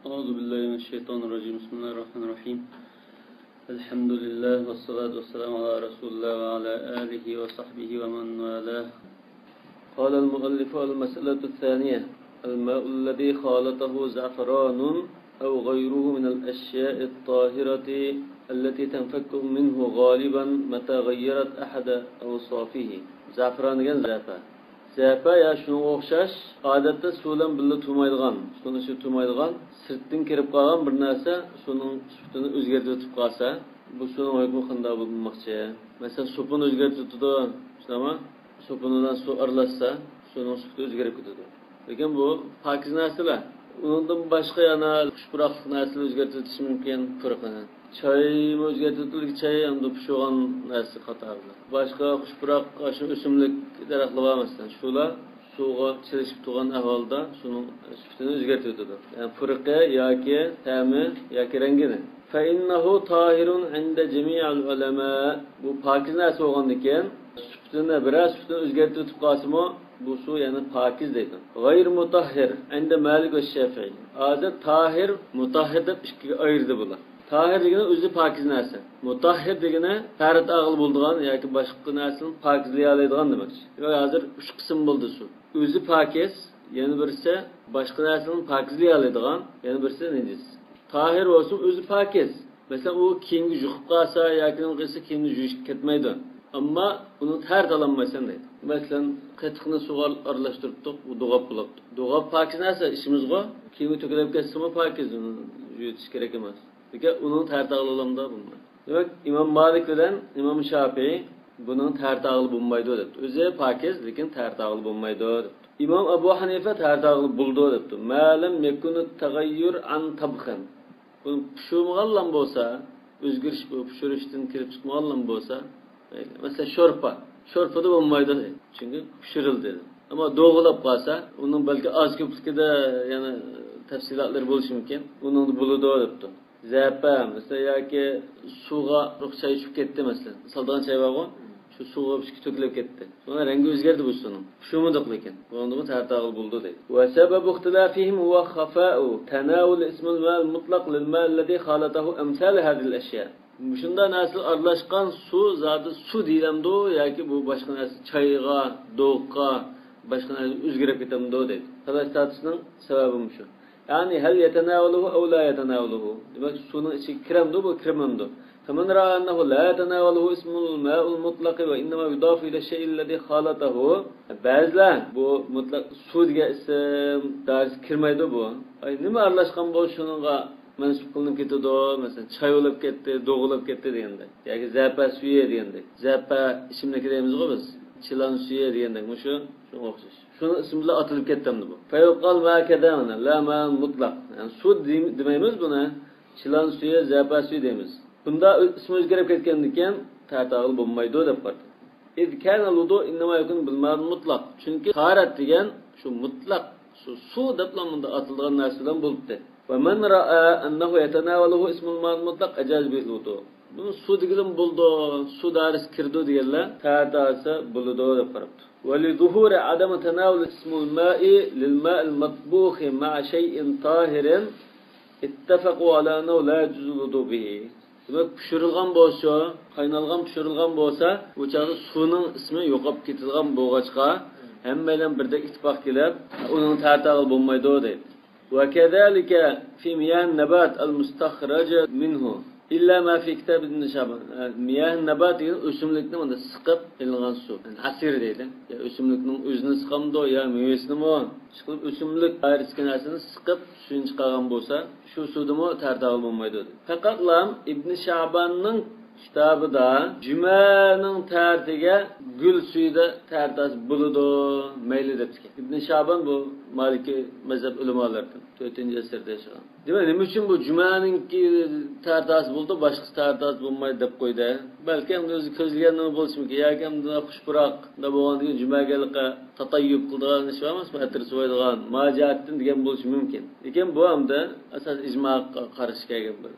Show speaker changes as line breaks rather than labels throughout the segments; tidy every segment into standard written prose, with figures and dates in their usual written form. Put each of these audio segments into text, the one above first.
أعوذ بالله من الشيطان الرجيم. بسم الله الرحمن الرحيم. الحمد لله والصلاة والسلام على رسول الله وعلى آله وصحبه ومن والاه. قال المؤلف: المسألة الثانية: الماء الذي خالطه زعفران أو غيره من الأشياء الطاهرة التي تنفك منه غالبا متى غيرت أحد أوصافه. زعفران degan zafa. Zafa ya shunga o'xshash odatda suv bilan birga turmaydigan, suvni ichida turmaydigan, sirtdan kirib qolgan bir narsa suvning sifatini o'zgartirib qolsa, bu suvning hukmi qanday bo'lmoqchi? Masalan, supini o'zgartirib turdi, shundami? Supinidan suv aralashsa, suvning sifati o'zgarib ketadi. Lekin bu pokiz narsalar. Undan boshqa yana xushpuroqli narsalar o'zgartirishi mumkin, purqini. Choymi o'zgartirildi, choy endi pishgan narsa qatorida. Boshqa xushpuroq shu o'simlik daraxtlar bor masalan, shular suvga chilishib turgan ahvolda suvning sifatini o'zgartiradi. Ya'ni purqi yoki ta'mi yoki rangini. Fa innahu tahirun inda jami'al ulama. Bu pokiz narsa bo'lgandan keyin sifatini biroz sifatini o'zgartirib qolsa-mu, bu suv yani pokiz deydi. G'ayr mutahhir inda Malik va Shafi'i. Hozir tahir, mutahhir deb ikkiga ayirdi bular. Tahir degani o'zi pokiz narsa. Mutahhir degani tarat og'il bo'ladigan yoki boshqa narsani pokizlay oladigan demakchi. Demak, hozir 3 qism bo'ldi suv. O'zi pokiz, yana birisi boshqa narsani pokizlay oladigan, yana birisi najis. Tahir bo'lsa o'zi pokiz. Masalan, u kiyimga juqib qolsa yoki nima qilsa kiyimni yuvish ketmaydi. Ammo uni tarat ololmaysan deydi. Masalan, qatiqni suvga aralashtirib, u dug'ab bo'ladi. Dug'ab pokiz narsa ishimizga, kiyimga to'kilib ketsa-mu pokiz, uni yuvitish kerak emas. Lekin uni tarat olamda bo'lmaydi. Demak, Imom Malik bilan Imom Shafiy buning tarat bo'lmaydi debdi. O'zi pokiz, lekin tarat bo'lmaydi debdi. Imom Abu Hanifa tarat bo'ldi debdi. Ma'lam yakunu tag'ayyur an tabxin. Buni pishirmaganlam bo'lsa, o'zgarish bu pishirishdan kirib chiqmaganlam bo'lsa, masalan, sho'rpa. Sho'rpada bo'lmaydi deydi. Chunki pishirildi dedi. Ammo do'g'ilab qolsa, uning balki oz ko'plikida yana tafsilotlar bo'lishi mumkin. Uning bo'ladi debdi. Zapa, masalan, yoki suvga choy ichib ketdi masalan. Soldigan choy bor-ku, shu suvga pishib to'kilib ketdi. Sonra rangi o'zgardi bu suvning. Pishirmadik lekin. Bunda tarat bo'ldi deydi. Va sababu ixtilafihim huwa xafa'u tanawul ismul ma'al mutlaq lil ma'al ladhi khalatahu amsal hadhihi al-ashya. Shunda narsa aralashgan suv zoti suv deyilamdi yoki bu boshqa narsa choyga, do'qqa, boshqa narsa o'zgarib ketamdi deydi. Talash tortishning sababi shu. Ya'ni hal yatanawluhu aw la yatanawluhu. Demak, suvning ichiga kiramdi bu kirmamdi. Faman ra'a annahu la yatanawluhu ismul ma'ul mutlaq va innama yudafu ila shay'in alladhi khalatahu. Ba'zilar bu mutlaq suv degan ism dars kirmaydi bu. Ay nima aralashgan bo'lsa shuningga mansub qilinib ketadi, masalan, choy bo'lib ketdi, do'g'ilib ketdi deganda yoki zapa suyi deganda. Zapa ichimligi deymiz-ku biz. Chilan suyi deganda shu shunga o'xshash. Shuni ismi bilan atilib ketdimdi bu. Fayuqal ma kadana la ma mutlaq. Ya'ni suv demaymiz buni. Chilan suyi, zapa suyi deymiz. Bunda ismi o'zgarib ketgandan keyin tarat bo'lmaydi deb qaradi. Iz kana wudu innama yakun bil ma mutlaq. Chunki tarat degan shu mutlaq, shu suv deb bunda atilgan narsa bilan bo'libdi. Va man ra'a annahu yatanawaluhu ismul ma mutlaq ajaz bihi wudu. Bunu suv degan bo'ldi, suv daris kirdi deganlar taratasi bo'ladi deb qarabdi. Va li zuhuri adam tanawul ismul ma'i lil ma'il matbukh ma'a shay'in tahirin ittafaqu ala annahu la yajuzu wudu bihi. Demak, pishirilgan bo'lsa, qaynalgan pishirilgan bo'lsa, bu chaqda suvning ismi yo'qolib ketadigan bo'lg'achqa hammadan birdek ittifoq kelib, uning taratasi bo'lmaydi deydi. Va kadalika fi miyan nabat al mustakhraj minhu illa ma fi kitab ibn Shaban. Miyah nabat degan o'simlikni bunda siqib ilingan suv. Asir deydi. Ya o'simlikning o'zini siqamdi yo mevasinimi? Chiqib o'simlik ayirgan narsani siqib suvini chiqargan bo'lsa, shu suvdimi tarat bo'lmaydi deydi. Faqat lam Ibn Shabanning kitobida jumaning tartiga gul suyida tartasi bo'ladi, mayli debdi. Ibn Shaban bu Maliki mazhab ulamolaridan 4-asrda yashagan. Demak, nima uchun bu jumaningki tartasi bo'ldi, boshqa tartasi bo'lmaydi deb qo'ydi? Balki endi o'zi ko'zlagan nima bo'lishi mumkin yoki endi xushpuroq da bo'lgandan keyin jumaga tatayyub qiladigan ish emasmi, atir suvaydigan majatdan degan bo'lishi mumkin. Lekin bu hamda asos ijmoga qarshi kelgan bir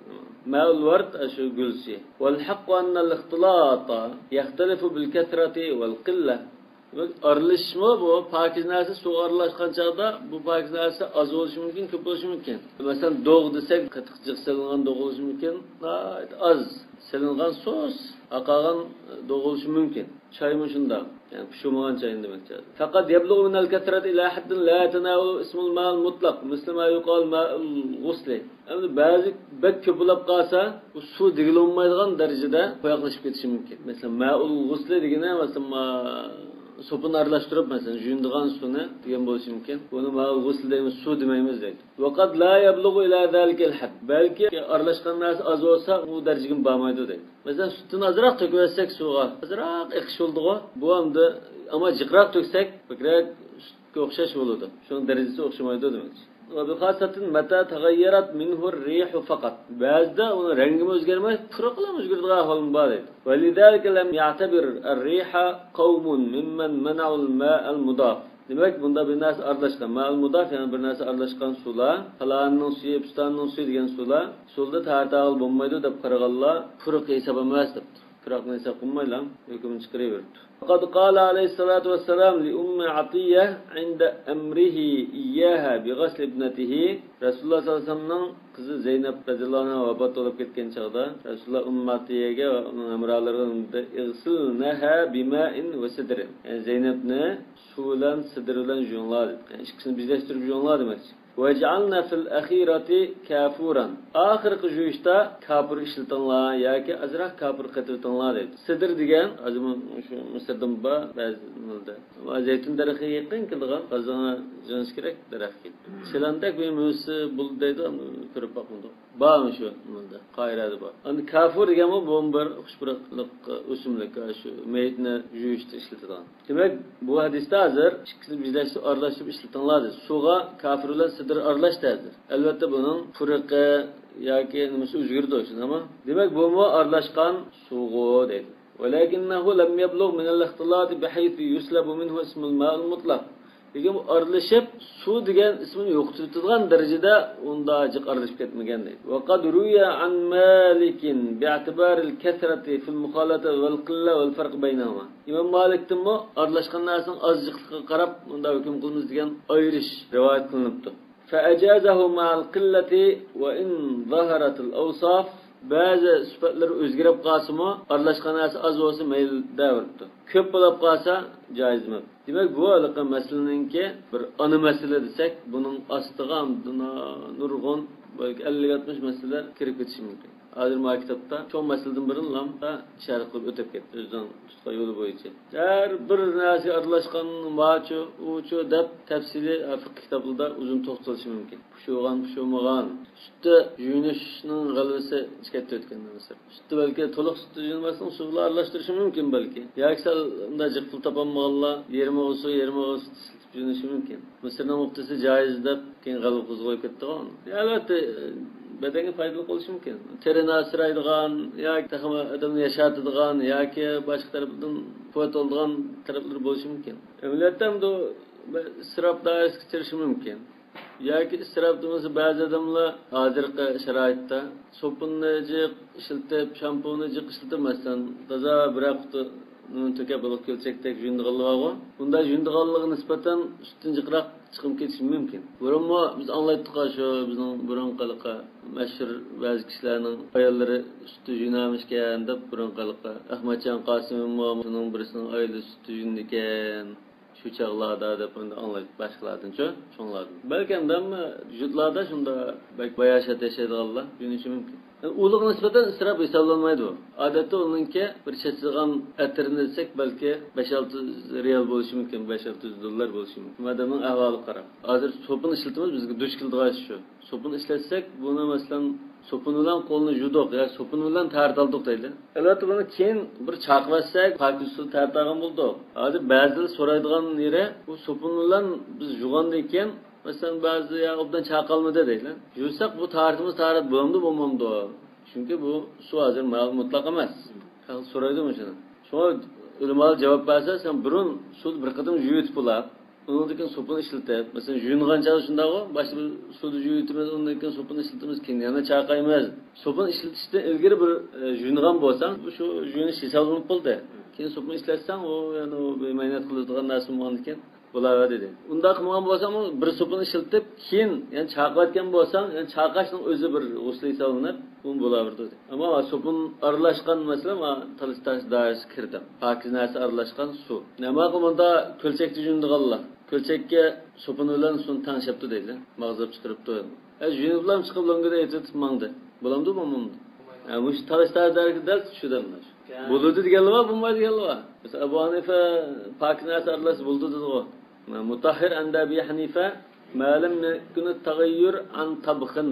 ماء الورد شو قلسي. والحق أن الاختلاط يختلف بالكثرة والقلة Aralashma bu pokiz narsa suv aralashgan chog'da bu pokiz narsa oz bo'lishi mumkin, ko'p bo'lishi mumkin. Masalan, do'g' desak, qattiq jiq selingan do'g' bo'lishi mumkin, oz selingan sos aqag'an do'g' bo'lishi mumkin. Choymi shundoq, ya'ni pishirmagan choyni demoqchi. Faqat yablug'u minal kasrati ila haddin la yatanawul ismul ma'al mutlaq, misli ma yuqal ma'ul g'usli. Endi ba'zi bek ko'plab qolsa, bu suv degilolmaydigan darajada qo'yoqlashib ketishi mumkin. Masalan, ma'ul g'usli degani masalan sopun aralashtirib, masalan, yuyundigan suvni degan bo'lishi mumkin. Buni ma'ul g'usl deymiz, suv demaymiz deydi. Vaqat la yablug'u ila zalikal had. Balki aralashgan narsa oz bo'lsa, u darajaga bormaydi deydi. Masalan, sutni ozroq to'kib olsak suvga, ozroq eqish bo'ldi-ku. Bu hamda ammo jiqroq to'ksak, ko'proq sutga o'xshash bo'ladi. Shuning darajasi o'xshamaydi demoqchi. وبخاصة متى تغيرت منه الريح فقط. بعد رنگ o'zgarmay, puruqlam o'zgaradigan ahvolim bor edi. ولذلك لم يعتبر الريح قوم ممن منعوا الماء المضاف. Demak, bunda bir narsa aralashgan, ma'al mudaf, ya'ni bir narsa aralashgan suvlar, falonning suyi, pistonning suyi degan suvlar, suvda tartag'il bo'lmaydi deb qaraganlar puruq hisob emas debdi. Puruqni hisob qilmaylar, hukmni chiqaraveribdi. وقد قال عليه الصلاة والسلام لأم عطية عند أمره إياها بغسل ابنته. Rasululloh sollallohu alayhi vasallamning qizi Zeynab radhiyallohu anha vafot bo'lib ketgan chog'da Rasululloh Umm Atiyaga va uning hamrohlariga ig'silnaha bima'in va sidrin. Ya'ni Zeynabni suv bilan sidr bilan yuvinglar dedi. Ya'ni ikkisini birlashtirib yuvinglar demoqchi. وَجَعَلْنَا فِي الْأَخِيرَةِ كَافُورًا. Oxirgi yuvishda kafur ishlatinglar yoki ozroq kafur qatirtinglar deydi. Sidr degan azmi shu Misrdan bor ba'zi nilda. Va zaytun daraxiga yaqin keladigan qazona jinish kerak daraxt. Chilandak bir mevasi bul deydi, ko'rib boqmadim. Bormi shu nilda? Qayrada bor. Endi kafur degan bu bir xushpuruqliq o'simlik, shu meyitni yuvishda ishlatilgan. Demak, bu hadisda hozir ikkisini birlashtirib aralashtirib ishlatinglar deydi. Suvga kafur bilan sidr aralashdi hozir. Albatta buning puruqi yoki nimasi o'zgardi o'shani. Demak, bu aralashgan suvg'u deydi. ولكنه لم يبلغ من الاختلاط بحيث يسلب منه اسم الماء المطلق. Lekin bu aralashib suv degan ismini yo'qotadigan darajada unda jiq aralashib ketmagan deydi. وقد روي عن مالك باعتبار الكثرة في المخالطة والقلة والفرق بينهما. İmam Malik'tinmi aralashgan narsaning ozjiqligiga qarab unda hukm qilamiz degan ayirish rivoyat qilinibdi. فأجازه مع القلة وإن ظهرت الأوصاف. Ba'zi sifatlar o'zgarib qolsa-mu, aralashgan narsa oz bo'lsa mayl davribdi. Ko'p bo'lib qolsa joiz emas. Demak, bu aloqa masalaninki bir ona masala desak, buning ostiga nurg'un balki 50-60 masala kirib ketishi mumkin. Hozir ma kitobda cho'ng masaladan birini ishorat qilib o'tib ketdi o'zining tutgan yo'li bo'yicha. Har bir narsa aralashgan machu, uchu deb tafsili fiqh kitoblarida uzun to'xtalishi mumkin. Pishirgan, pishirmagan, sutda yuvinishning g'alvasi chiqib o'tgan narsa. Sutni balki to'liq sutni yuyinmasdan suv bilan aralashtirishi mumkin balki. Yoki sal unda jiq pul topolmaganlar yarmi suv, yarmi sut isitib yuvinishi mumkin. Misrning muftisi joiz deb keyin g'alva qo'zg'alib ketdi. Albatta bedanga foydali bo'lishi mumkin. Terini asraydigan yoki taxmi odamni yashatadigan yoki boshqa tarafdan quvvat oladigan taraflar bo'lishi mumkin. Amaliyotda bu isrof doirasiga kirishi mumkin. Yoki isrof demasa ba'zi odamlar hozirgi sharoitda sopunni jiq ishlatib, shampuni jiq ishlatib, masalan, toza bir quti to'kab bo'lib kelchakdek yuyindiganlar. Bunda yuyindiganligiga nisbatan sutdan jiqroq chiqib ketishi mumkin. Burunmi biz anglaydiq shu bizning burunqiliqqa mashhur ba'zi kishilarning ayollari sutni yuyinamishkan deb burunqiliqqa Ahmadjon Qosimov birisining ayoli sutni yuyindikan shu chog'larda deb endi anglaydi boshqalardan-chu, cho'nglardan. Balki hamma yurtlarda shunda bayoshat yashaydiganlar yuyinishi mumkin. Ulug' nisbatan isrof hisoblanmaydi bu. Odatda uningki bir chechilgan atirni desak balki 5-6 real bo'lishi mumkin, 5-6 dollar bo'lishi mumkin. Odamning ahvoliga qarab. Hozir sopun ishlatamiz, bizga duch keladigan shu. Sopun ishlatsak, buni masalan sopun bilan qo'lni yuvdik yoki sopun bilan tartaldik deydi. Albatta buni keyin bir chaqlasak, pokiz suv tartagan bo'ldik. Hozir ba'zilar so'raydigan yeri, bu sopun bilan biz yuvgandan keyin masalan ba'zi ya obdan chaqalmadi deydi. Yuvsak bu tartimiz tarat bo'lamdi, bo'lmamdi. Chunki bu suv hozir mutlaq emas. So'raydimi shuni? Shunga ulamolar javob bersa, sen burun suvni bir qatim yuvib bo'lib, undan keyin sopun ishlatib, masalan yuyingan chog'da shunday-ku, boshda bir suvni yuvitimiz, undan keyin sopun ishlatamiz, keyin yana chaqaymiz. Sopun ishlatishdan ilgari bir yuyingan bo'lsang, bu shu yuyinish hisoblanib bo'ldi. Keyin sopun ishlatsang, u yani u bemaynat qiladigan narsa bo'lgan ekan. Bo'laveradi dedi. Undaq qilmagan bo'lsang, bir sopun ishlatib, keyin yani chaqayotgan bo'lsang, yani chaqashning o'zi bir g'usl hisoblanib, u bo'laverdi dedi. Ammo sopun aralashgan masalan, talish tash doirasiga kirdi. Pokiz narsa aralashgan suv. Nima qilmanda ko'lchakda yuyundiganlar. Ko'lchakka sopun bilan suvni tangshibdi deydi. Mag'zab chiqaribdi. Yuyunib bilan chiqib longida etib mangdi. Bo'lamdi, bo'lmamdi. Bu talish tash doirasida shudan. Bo'ladi deganlar bor, bo'lmaydi deganlar bor. Masalan, Abu Hanifa pokiz narsa aralashib bo'ldi dedi-ku. Mutahhir anda Abi Hanifa ma lam yakun at-taghayyur an tabxin.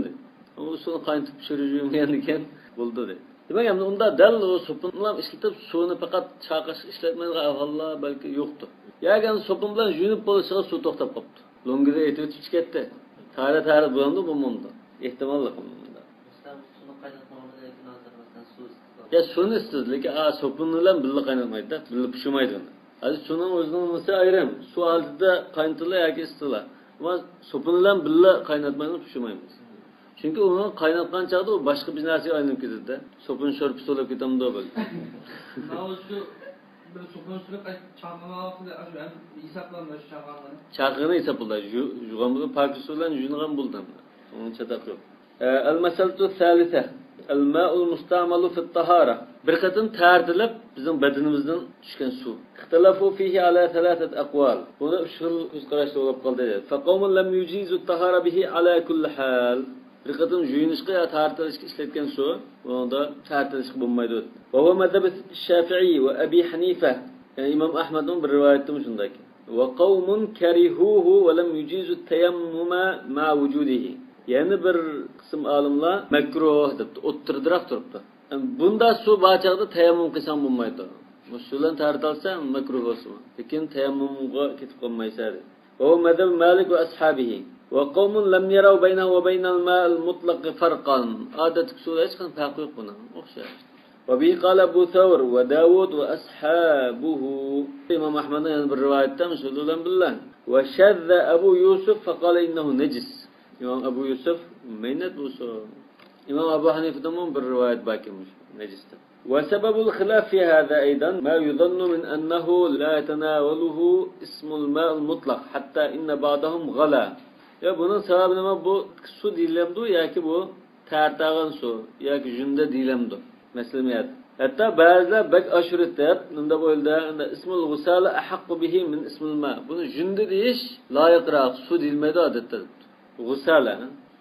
U suvni qaynatib pishirib yeyilgan ekan, bo'ldi dedi. Demak, endi unda dal u sopun bilan ishlatib suvni faqat chaqash ishlatmaydigan ahvollar balki yo'qdir. Yoki sopun bilan yuyinib bo'lishiga suv to'xtab qolibdi. Longida etib o'tib ketdi. Tara-tara bo'ldi, bo'lmadi. Ehtimolli bunda. Ya suvni isitadi, lekin sopun bilan birga qaynatmaydi, birga pishirmaydi uni. Hozir suvning o'zining nimasi ayrim, suv oldida qaynatiladi yoki isitiladi. Ammo sopun bilan birga qaynatmaymiz, pishirmaymiz. Chunki uni qaynatgan chog'da u boshqa bir narsaga aylanib ketadi-da. Sopun sho'rpisi bo'lib ketamdi bu.
Shu bir sopun surib chaqirgan vaqtida shu ham hisoblanadi shu chaqirgani.
Chaqirgani hisoblanadi. Yuvgan bo'ldi, pokiz suv bilan yuvingan bo'ldi. Uning chataq yo'q. Al-masalatu thalitha al-ma'ul musta'malu fi at-tahara. Bir qatim tartilib bizning badanimizdan tushgan suv. Ixtilafu fihi ala thalathat aqwal. Buni uch xil ko'z qarashda bo'lib qoldi. Faqawmun lam yujizu at-tahara bihi ala kulli hal. Bir qatim yuyinishga yo tartilishga ishlatgan suv, bunda tartilishga bo'lmaydi. Va huwa madhhab Shafi'i va Abi Hanifa. Ya'ni Imom Ahmadning bir rivoyati shunday. Va qawmun karihuhu va lam yujizu at-tayammuma ma wujudihi. Ya'ni bir qism olimlar makruh debdi, o'ttirdiroq turibdi. Bunda suv bor chog'da tayammum qilsang bo'lmaydi. Bu suvdan tartalsa makruh bo'lsin. Lekin tayammumga ketib qolmaysan. Va huwa madhhab Malik va ashabihi. Va qawmun lam yaraw baynahu va baynal ma'il mutlaq farqan. Odatdagi suvda hech qanday farq yo'q buni. O'xshash. Va bi qala Abu Thawr va Davud va ashabuhu. Imom Ahmadning yana bir rivoyatda shu bilan billan. Va shadda Abu Yusuf faqala innahu najis. İmam Abu Yusuf meynat bu suv. İmam Abu Hanifa'dan bir rivayet bakiymiş neciste. Ve sebebul khilaf fi hâzâ aydan ma yuzannu min ennehu la yetenâveluhu ismul mâ'ul mutlak hatta inne ba'dahum gala. Ya bunun sebebi nima? Bu su deyilemdi yoki bu tartağın su yoki junda deyilemdi. Meslemiyat. Hatta ba'zilar bek aşırı deb bunda o'yladi, ismul g'usala ahaqqu bihi min ismul ma. Bunu junda deyish loyiqroq, su deyilmaydi odatda. غسالة.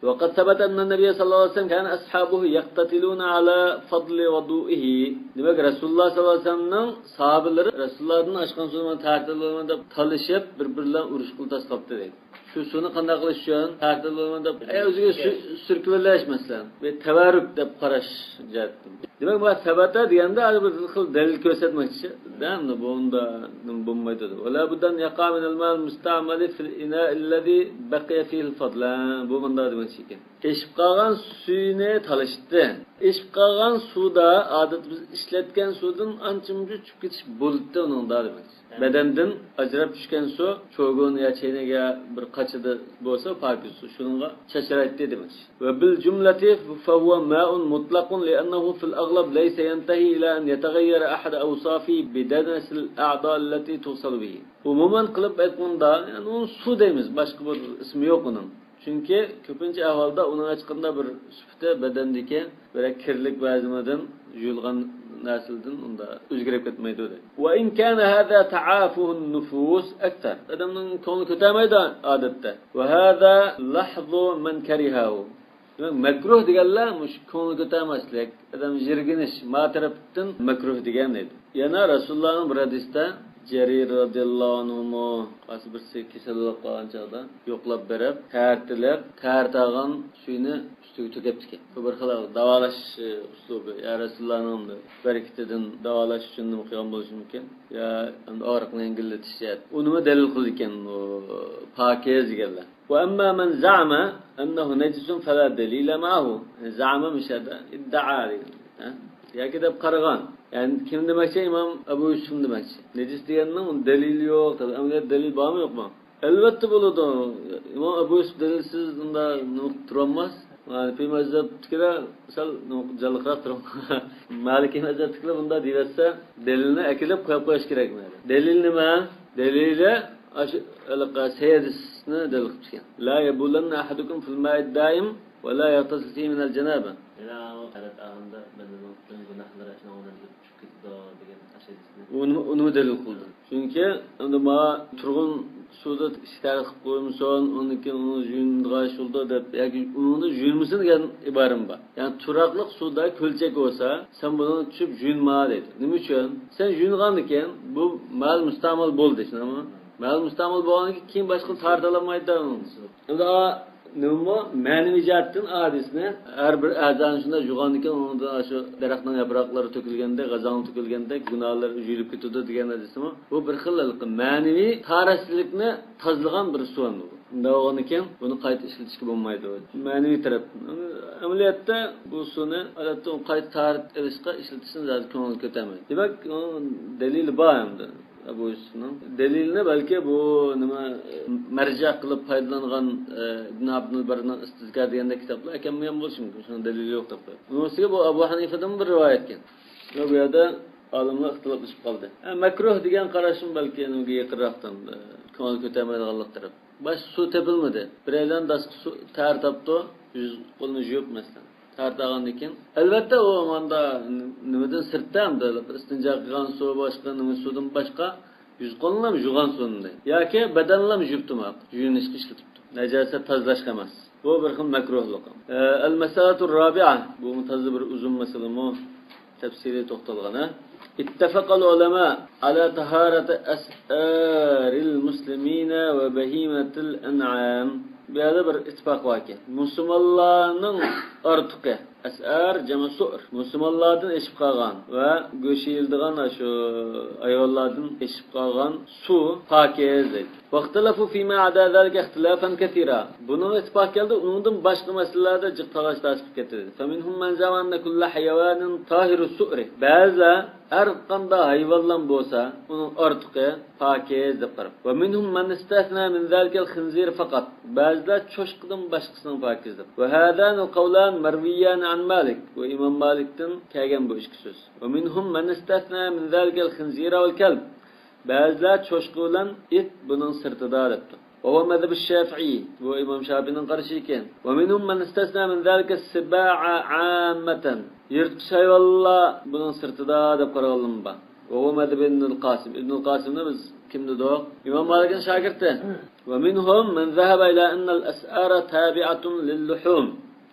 وقد ثبت أن النبي صلى الله عليه وسلم كان أصحابه يقتتلون على فضل وضوئه. Demek Resulullah sallallahu aleyhi ve sellem'nin sahabeleri Resulullah'dan aşkan suyunu tartılığını da talışıp birbirlerine uruş qilib qapti deydi. Shu suvni qanday qilish uchun tartılığını da o'ziga sirkvalash masalan ve tavarruk deb qarash jihatdan. Demak bu sabata deganda bir xil dalil ko'rsatmoqchi. Dami bunda nima bo'lmaydi. Wala buddan yaqa min al-mal musta'mali fil ina allazi baqiya fihi al-fadl. Bu bunda demoqchi ekan. Eshib qolgan suyni talashdi. Eshib qolgan suvda odat biz ishlatgan suvdan ancha-muncha tushib ketish bo'ldi uningda demoqchi. Badandan ajrab tushgan suv cho'g'on yo chaynaga bir qachida bo'lsa pokiz suv shuningga chachraydi demoqchi. Va bil jumlati fa huwa ma'un mutlaqun li'annahu fil aghlab laysa yantahi ila an yataghayyara ahad awsafi bidanas al-a'da allati tusalu bihi. Umuman qilib aytganda, ya'ni uni suv deymiz, boshqa bir ismi yo'q uning. Chunki ko'pincha ahvolda uning hech bir sifati badandagi bir kirlik ba'zimadan yuyilgan narsalardan unda o'zgarib ketmaydi dedi. Va in kana hada ta'afuhu an-nufus akthar. Odamning ko'ngli ko'tarmaydi odatda. Va hada lahzu man karihahu. Demak, makruh deganlar mush ko'ngli ko'tarmaslik, odam jirginish, ma tarafdan makruh degan edi. Yana Rasulullohning bir hadisda Jarir radhiyallohu anhu qaysi birsi kasal bo'lib qolgan chog'da yo'qlab berib, tartilib, tartag'an suyini ustiga to'kibdi ekan. Bu bir xil davolash uslubi. Ya Rasulullohning barakatidan davolash uchun nima qilgan bo'lishi mumkin? Ya og'riqni yengillatish jihat. U nima dalil qildi ekan u pokiz deganlar. Va amma man za'ama annahu najisun fala dalila ma'ahu. Za'ama mishada iddaa degan. Yoki deb qaragan. Yani kim demoqchi? İmam Abu Yusuf demoqchi. Necis deganning dalili yo'q. Tabi amaliyot dalil bormi yo'qmi? Albatta bo'ladi. İmam Abu Yusuf dalilsiz unda turolmas. Hanifi mazhabdagilar sal jalliqroq turib. Maliki mazhabdagilar bunda deyilsa, dalilni akilib qo'yib qo'yish kerak mayli. Dalil nima? Dalili sayyidisni dalil qilib chiqqan. La yabulanna ahadukum fil ma'i daim va la yaghtasil fihi min al-janaba. Uni dalil qildi. Chunki endi ma turg'un suvda ishlar qilib qo'ymasin, undan keyin uni yuyindig'an shulda deb yoki uni yuyinmasin degan iboram bor. Ya'ni turoqliq suvda ko'lchak bo'lsa, sen buni tushib yuyinma deydi. Nima uchun? Sen yuyingandan keyin bu mal mustamal bo'ldi, tushunami? Mal mustamal bo'lgandan keyin boshqa tortilamaydi. Endi nima ma'naviy jihatdan hadisni har bir a'zoni shunda yug'andan keyin unda shu daraxtning yaproqlari to'kilganda, g'azon to'kilganda gunohlar yuyilib ketadi degan hadismi? Bu bir xil ma'naviy taraslikni tozalagan bir suv bu. Unda bo'lgandan keyin buni qayta ishlatishga bo'lmaydi. Ma'naviy taraf. Amaliyotda bu suvni odatda qayta tarit qilishga ishlatishni zaten ko'ngil ko'tarmaydi. Demak, dalili bor endi. Abu Yusufning dalilini balki bu nima marja qilib foydalangan Ibn Abdul Barning Istizkor deganda kitoblar ekanmi ham bo'lishi mumkin. Shunun dalili yo'q deb qo'yadi. Uning ustiga bu Abu Hanifadan bir rivoyat ekan. Va bu yerda olimlar ixtiloflashib qoldi. Makruh degan qarashim balki unga yaqinroqdan ko'ngil ko'tarmaydiganlik taraf. Bosh suv topilmadi. Biraydan dasqi suv tar topdi, yuz qo'lini yuvib masalan. Tartağandan keyin albatta u manda nimadan sirtda hamda istinjo qilgan suv boshqa nima suvdan boshqa yuz qo'lini ham yuvgan suvni yoki badanini ham yuvib turmoq, yuvinishga ishlatibdi. Najosat tozalashga emas. Bu bir xil makruhlik. Al masalatu robi'a, bu toza bir uzun masalami tafsiliy to'xtalgan. Ittafaqal ulama ala taharati as'aril muslimina va bahimatil an'am. Bu yerda bir ittifoq borki, musulmonlarning ortiqi asar jama su'r, musulmonlardan eshib qolgan va go'sht yeyildigan shu ayollardan eshib qolgan suv pokiz deydi. Vaqtalafu fima ada zalika ixtilafan katira. Buni ittifoq keldi, undan boshqa masalalarda jiq talash tashib ketdi. Faminhum man zamanna kullu hayawanin tahiru su'ri. Ba'zi har qanday hayvonlar bo'lsa, uning ortiqi pokiz deb qarab. Va minhum man istathna min zalika al-khinzir faqat. Ba'zilar cho'shqidan boshqasining pokiz deb. Va hadan qawlan marwiyan an Malik va Imom Malikdan kelgan bu ikki so'z. Va minhum man istathna min zalika al-khinzira wal kalb. Ba'zilar cho'shqi bilan it buning sirtida debdi. Va huwa mazhab Shafi'i, bu Imom Shafi'ning qarashi ekan. Va minhum man istasna min zalika as-sibaa 'ammatan. Yirtqich hayvonlar buning sirtida deb qaraganlar bor. Va huwa mazhab Ibn al-Qasim. Ibn al-Qasimni biz kim dedik? Imom Malikning shogirdi. Va minhum man zahaba ila anna al-as'ara tabi'atun lil-luhum.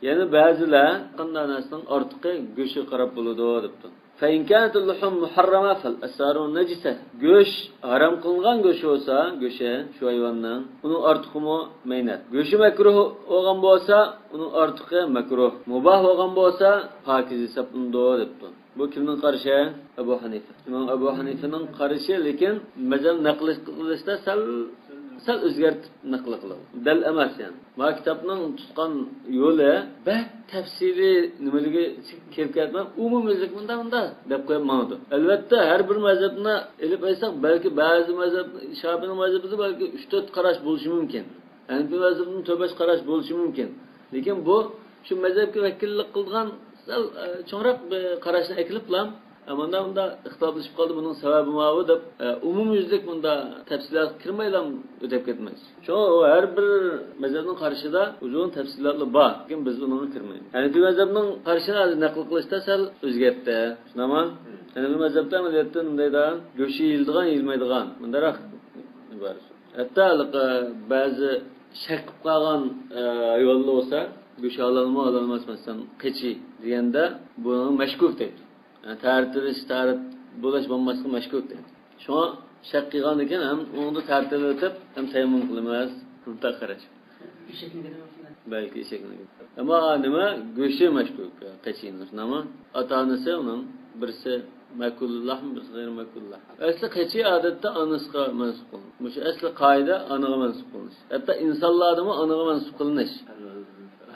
Ya'ni ba'zilar qanday narsaning ortiqi go'shtga qarab bo'ladi debdi. فإن كانت اللحوم محرمة فالأسار نجسة. Go'sh harom qilingan go'sh bo'lsa, go'shi shu hayvonning uning ortiqimi maynat. Go'shi makruh bo'lgan bo'lsa, uning ortiqi makruh. Mubah bo'lgan bo'lsa, pokiz hisoblanadi debdi. Bu kimning qarashi? Abu Hanifa. Imom Abu Hanifaning qarashi, lekin mazhab naql qilishda sal o'zgartib naql qiladi. Dal emas yani. Ma kitobning tutgan yo'li bak tafsili nimaligi kelib ketmay, umumiylik bunda bunda deb qo'yib ma'noda. Albatta har bir mazhabni elib aytsak, balki ba'zi mazhab, Shofiining mazhabida balki 3-4 qarash bo'lishi mumkin. Hanafi mazhabining 4-5 qarash bo'lishi mumkin. Lekin bu shu mazhabga vakillik qilgan sal cho'ngroq bir qarashni ekiliblam Bunda bunda ixtiloflashib qoldi, buning sababi nima deb umumyuzlik bunda tafsilot kirmaylam o'tib ketmaymiz. Shu har bir mazhabning qarshida uzun tafsilotlar bor, lekin biz unga kirmaymiz. Ya'ni bir mazhabning qarshini naql qilishda sal o'zgardi. Shunami? Ya'ni bir mazhabda amaliyotda bundayda go'shi yeyildigan, yeyilmaydigan bundaroq bor. Hatto ba'zi shak qilib qolgan hayvonlar bo'lsa, go'sht olinma, olinmas masalan, qichi deganda buni mashkuk deydi. Yani tertiliş, tarit bulaş bo'lmaslik mashkuk deydi. Shunga shak qilgan ekan, ham uni tertilitib, ham tayammum qilamiz. Bunda qarash. Balki eshakni. Ammo nima go'shti mashkuk, qachini, nima? Ota-onasi uning birisi makulullah, birisi g'ayr makulullah. Asli qachi odatda onasiga mansub qilinadi. Mushu asli qoida onaga mansub qilinish. Hatto insonlardami onaga mansub qilinish.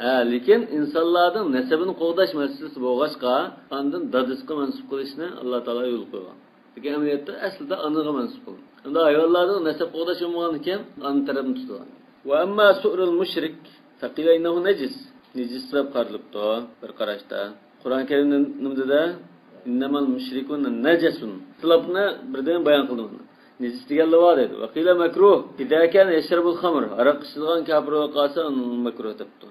Ha, lekin insonlarning nasabini qo'g'dash masalasi bo'lg'achqa, ondan dadasiga mansub qilishni Alloh taolo yo'l qo'ygan. Lekin amaliyotda aslida onaga mansub qilinadi. Endi ayollarning nasab qo'g'dash bo'lmagan ekan, ona tarafini tutilgan. Va amma su'rul mushrik faqila innahu najis. Nejis deb qaralibdi bir qarashda. Qur'oni Karim nima dedi? Innamal mushrikuna najasun. Ixtilofni birdan bayon qildim. Nejis deganlar bor dedi. Va qila makruh idza kana yashrabul khamr. Aroq ichilgan kofir bo'lib qolsa makruh debdi.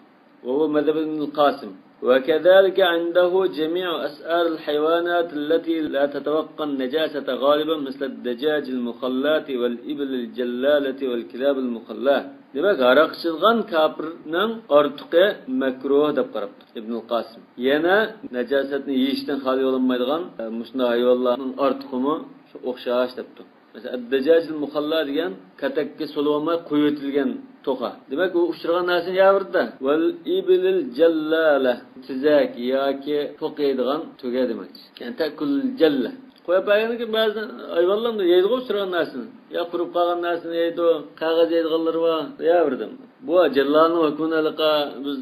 Va huwa mazhab ibn Qasim. وكذلك عنده جميع أسعار الحيوانات التي لا تتوقع النجاسة غالبا مثل الدجاج المخلات والإبل الجلالة والكلاب المخلاة. Demak, aroq ichilgan kofirning ortiqi makruh deb qarabdi Ibn Qasim. Yana najosatni yeyishdan xoli bo'linmaydigan mushunday hayvonlarning ortiqimi shu o'xshash debdi. Masalan, ad-dajaj al-mukhalla degan katakka solib olmay qo'yib o'tilgan to'qa. Demak, u uchirgan narsani yavirdi. Val ibilil jallala tizak yoki to'q yeydigan tuga demak. Ya'ni takul jalla. Qo'yib bergandan ba'zi hayvonlar yeydi uchirgan narsani. Yo qurib qolgan narsani yeydi, qog'oz yeydiganlar bor, yavirdim. Bu jallalning hukmini iliqa biz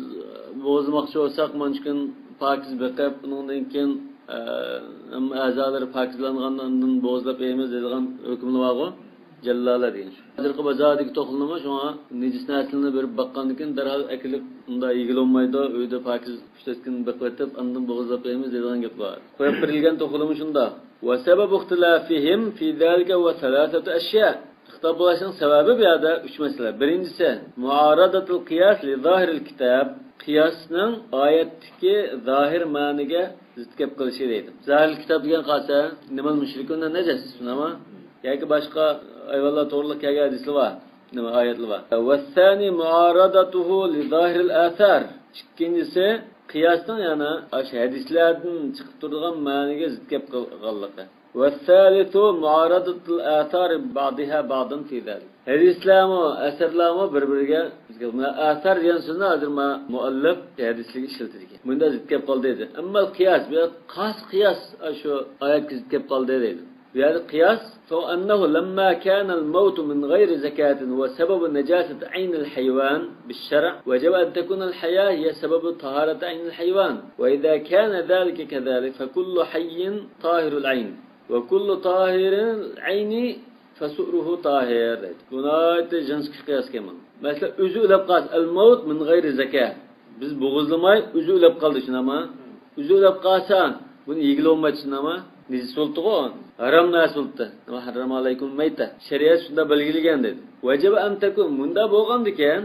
bozmoqchi bo'lsak, mumkin pokiz beqib, undan keyin a'zolari pokizlangandan bo'g'izlab yeymiz deydigan hukmli bor-ku. Jallala degan shu. Hozirgi bozordagi to'qilnima shunga nejis narsani berib boqqandan keyin darhol akilib unda yegilolmaydi, uyda pokiz 3-4 kun beqib o'tib, undan bo'g'izlab yeymiz deydigan gap bor. Qo'yib berilgan to'qilimi shunda. Va sababu ixtilafihim fi zalika va thalathatu ashya. Ixtilof bo'lishining sababi bu yerda 3 masala. Birinchisi muaradatul qiyas li zahiril kitab. Qiyosning oyatdagi zohir ma'niga zid kelib qilishi deydi. Zohir kitob degan qolsa, nimal mushrikuna najas, shunami? Yoki boshqa hayvonlar to'g'riliq kelgan hadislar bor, nima oyatlar bor. Va sani muaradatuhu li zahiril athar. Ikkinchisi qiyosning yana o'sha hadislardan chiqib turgan ma'niga zid kelib qolganligi. Va salisu muaradatul athar ba'daha ba'dan fi zalik. Hadislarmi, asarlarmi bir-biriga asar degan so'zni hozir muallif hadislikka ishlatadi ekan. Bunda zid kelib qoldi dedi. Ammo qiyos, bu yerda qas qiyos shu oyatga zid kelib qoldi dedi. Bu yerda qiyos فأنه لما كان الموت من غير زكاة وسبب نجاسة عين الحيوان بالشرع وجب أن تكون الحياة هي سبب طهارة عين الحيوان، وإذا كان ذلك كذلك فكل حي طاهر العين وكل طاهر العين فسؤره طاهر. Buna jins qiyos kelman. Masalan, o'zi o'lib qolsa, al-maut min g'ayri zakah. Biz bo'g'izlamay o'zi o'lib qoldi shunami? O'zi o'lib qolsa, buni yegilolmaydi shunami? Nejis bo'ldi-ku, harom narsa bo'ldi. Nima harom alaykum mayta. Shariat shunda belgilagan dedi. Vajib an takun bunda bo'lgan ekan,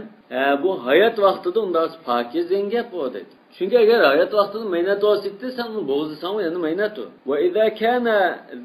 bu hayot vaqtida unda pokiz degan gap bu dedi. Chunki agar hayot vaqtida maynat bo'lsa, sen uni bo'g'izlasang, yana maynat u. Va idza kana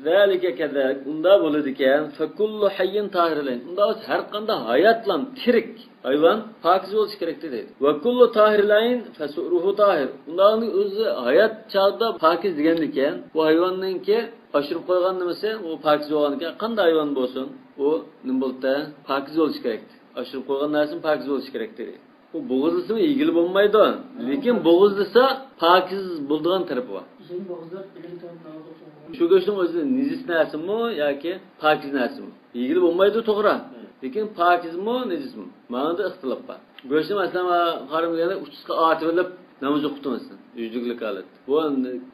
zalika kadhalik, unda bo'ladi ekan, fa kullu hayyin tahirlayn. Unda har qanday hayotlan tirik hayvon pokiz bo'lishi kerak dedi. Va kullu tahirlayn fa suruhu tahir. Unda o'zi hayot chog'ida pokiz degan ekan, bu hayvonningki oshirib qo'ygan nimasi, u pokiz bo'lgan ekan, qanday hayvon bo'lsin, u nima bo'ldi? Pokiz bo'lishi kerak. Oshirib qo'ygan narsani pokiz bo'lishi kerak dedi. Bu bo'g'izlasa yegilib bo'lmaydi, lekin bo'g'izlasa pokiz bo'ladigan tarafi bor. Shu go'shtning o'zi nejis narsami yoki pokiz narsami? Yegilib bo'lmaydi to'g'ri, lekin pokizmi, nejismi? Ma'noda ixtilof bor. Go'shtni masalan qarim deganda uchisqa otib olib namoz o'qitdi masalan, yuzliklik holat. Bu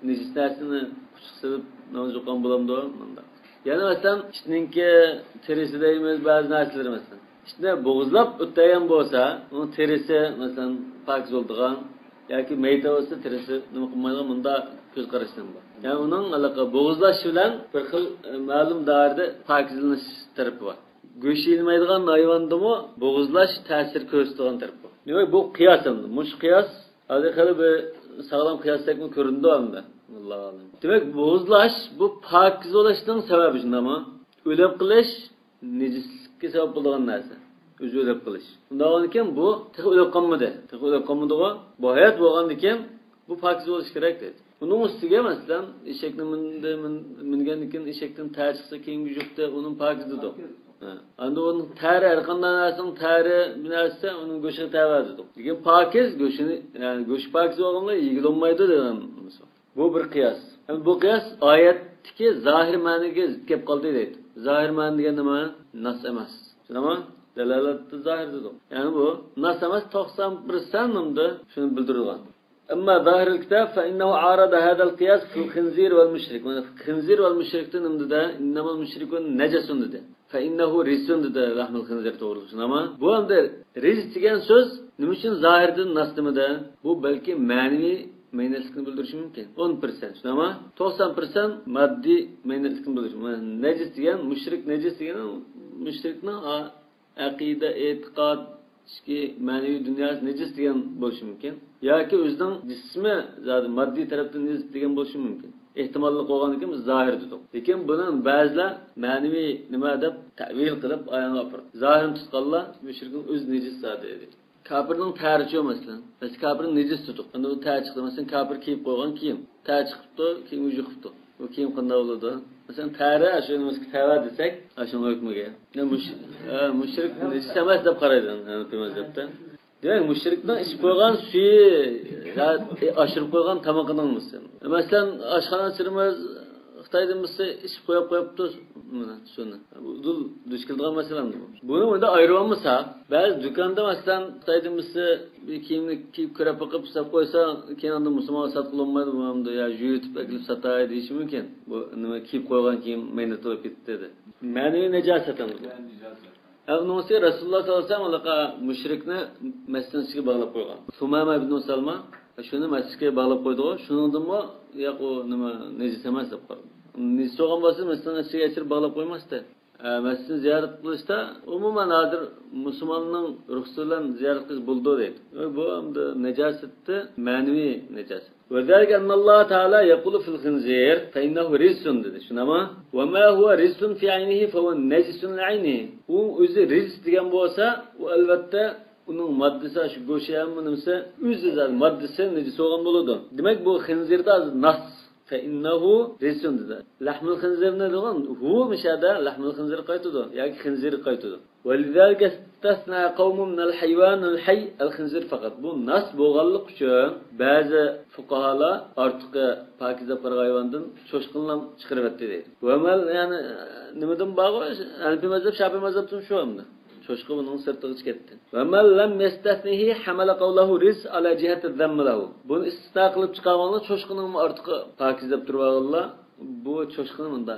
nejis narsani uchiq silib namoz o'qigan bo'lamdi bunda. Yana masalan itninki terisi deymiz ba'zi narsalar masalan. İşte bo'g'izlab o'tgan bo'lsa, uni terisi masalan pokiz bo'ladigan yoki mayta bo'lsa terisi nima qilmaydigan bunda ko'z qarashdan bor. Ya'ni uning aloqa bo'g'izlash bilan bir xil ma'lum doirada pokizlanish tarafi bor. Go'sht yeyilmaydigan hayvondami bo'g'izlash ta'sir ko'rsatadigan tarafi bor. Demak, bu qiyos endi. Mush qiyos hozir hali bir sog'lom qiyosdakmi ko'rindi endi. Allohu a'lam. Demak, bo'g'izlash bu pokiz bo'lishning sababi shundami? O'lib qilish nejislikka sabab bo'ladigan narsa. O'zi o'lib qilish. Undan keyin bu tiq o'lib qolmadi. Tiq o'lib qolmadi-ku. Bu hayot bo'lgandan keyin bu pokiz bo'lishi kerak dedi. Uning ustiga masalan eshakni mindi, mingandan keyin eshakdan tar chiqsa keyin yuqdi, uning pokiz dedi. Endi uning tari har qanday narsaning tari bir narsa uning go'shtini tava dedi. Lekin pokiz go'shtini, ya'ni go'sht pokiz bo'lganda yegilolmaydi degan. Bu bir qiyos. Endi bu qiyos oyatdagi zohir ma'niga zid kelib qoldi deydi. Zohir ma'ni degan nima? Nas emas. Tushunami? Dalolatni zohir dedi. Ya'ni bu nas emas 90% nimda shuni bildirgan. Amma zahirul kitab fa innahu arada hada al-qiyas fi al-khinzir wal mushrik. Mana khinzir wal mushrikni nima dedi? Innamal mushrikun najasun dedi. Fa innahu rijsun dedi lahmul khinzir to'g'ri. Tushunami? Bu endi rijs degan so'z Nima uchun zohirdan nas nimada? Bu balki ma'naviy maynatlikni bildirishi mumkin. 10%, shundaymi? 90% moddiy maynatlikni bildirishi. Najis degan, mushrik najis degan mushrikning aqida, e'tiqod, ichki ma'naviy dunyosi najis degan bo'lishi mumkin. Yoki o'zining jismi zodi moddiy tarafdan najis degan bo'lishi mumkin. Ehtimolli qo'ygan ekan biz zohir dedik. Lekin buni ba'zilar ma'naviy nima deb ta'vil qilib oyonga olib. Zohirini tutganlar mushrikning o'zi najis zodi dedi. Kafirning tari masalan. Masalan kafirning najis tutuq. Endi u tari chiqdi. Masalan kafir kiyib qo'ygan kiyim. Tari chiqibdi, keyin uji qilibdi. U kiyim qanday bo'ladi? Masalan tari shu nimasiga tava desak, shunga hukmiga. Mushrik najis emas deb qaraydi Hanafiy mazhabda. Demak, mushrikning ichib qo'ygan suyi, oshirib qo'ygan tomoqining masalan. Masalan, oshxona sirimiz Xitoydan bo'lsa ichib qo'yib qo'yibdi mana shuni. Bu udul duch keladigan masala bu. Buni unda ayirib olmasak, ba'zi do'konda masalan Xitoydan bo'lsa bir kiyimni kiyib ko'rib boqib sotib qo'ysa, keyin unda musulmon sotib qilolmaydi, bu hamda ya yutib akilib sotay deyishi mumkin. Bu nima kiyib qo'ygan kiyim maynat bo'lib ketdi dedi. Ma'naviy najosat bu. Unisi Rasululloh sollallohu alayhi vasallam mushrikni masjidning ichiga bog'lab qo'ygan. Sumama ibn Salma shuni masjidga bog'lab qo'ydi-ku. Shuningdimi yo'q u nima najis emas deb qaradi. Najis bo'lgan bo'lsa masjidning ichiga achirib bog'lab qo'ymasdi. Masjidni ziyorat qilishda umuman hozir musulmonning ruxsati bilan ziyorat qilish bo'ldi deydi. Bu endi najosatni ma'naviy najosat. وذلك أن الله تعالى يقول في الخنزير فإنه رجس dedi. Shunami? وما هو رجس في عينه فهو نجس لعينه. U o'zi rijs degan bo'lsa, u albatta uning maddasi shu go'shi ham nimasi o'zi maddasi najis bo'lgan bo'ladi. Demak, bu xinzirda nas فإنه رجس dedi. Lahmul xinzirni degan hu mishada lahmul xinzir qaytadi yoki xinzir qaytadi. ولذلك استثنى قوم من الحيوان الحي الخنزير فقط. Bu nas bo'lganlik uchun ba'zi fuqarolar ortiq pokiza qilgan hayvondan cho'shqinni chiqarib o'tdi deydi. Va mal ya'ni nimadan bog'liq? Hanafiy mazhab, Shafiy mazhabdan shu hamda. Cho'shqin buning sirtiga chiqib ketdi. Va man lam yastasnihi hamala qawluhu rizq ala jihati dhamm lahu. Buni istisno qilib chiqarganlar cho'shqinning ortiq pokiza deb turib olganlar, bu cho'shqin bunda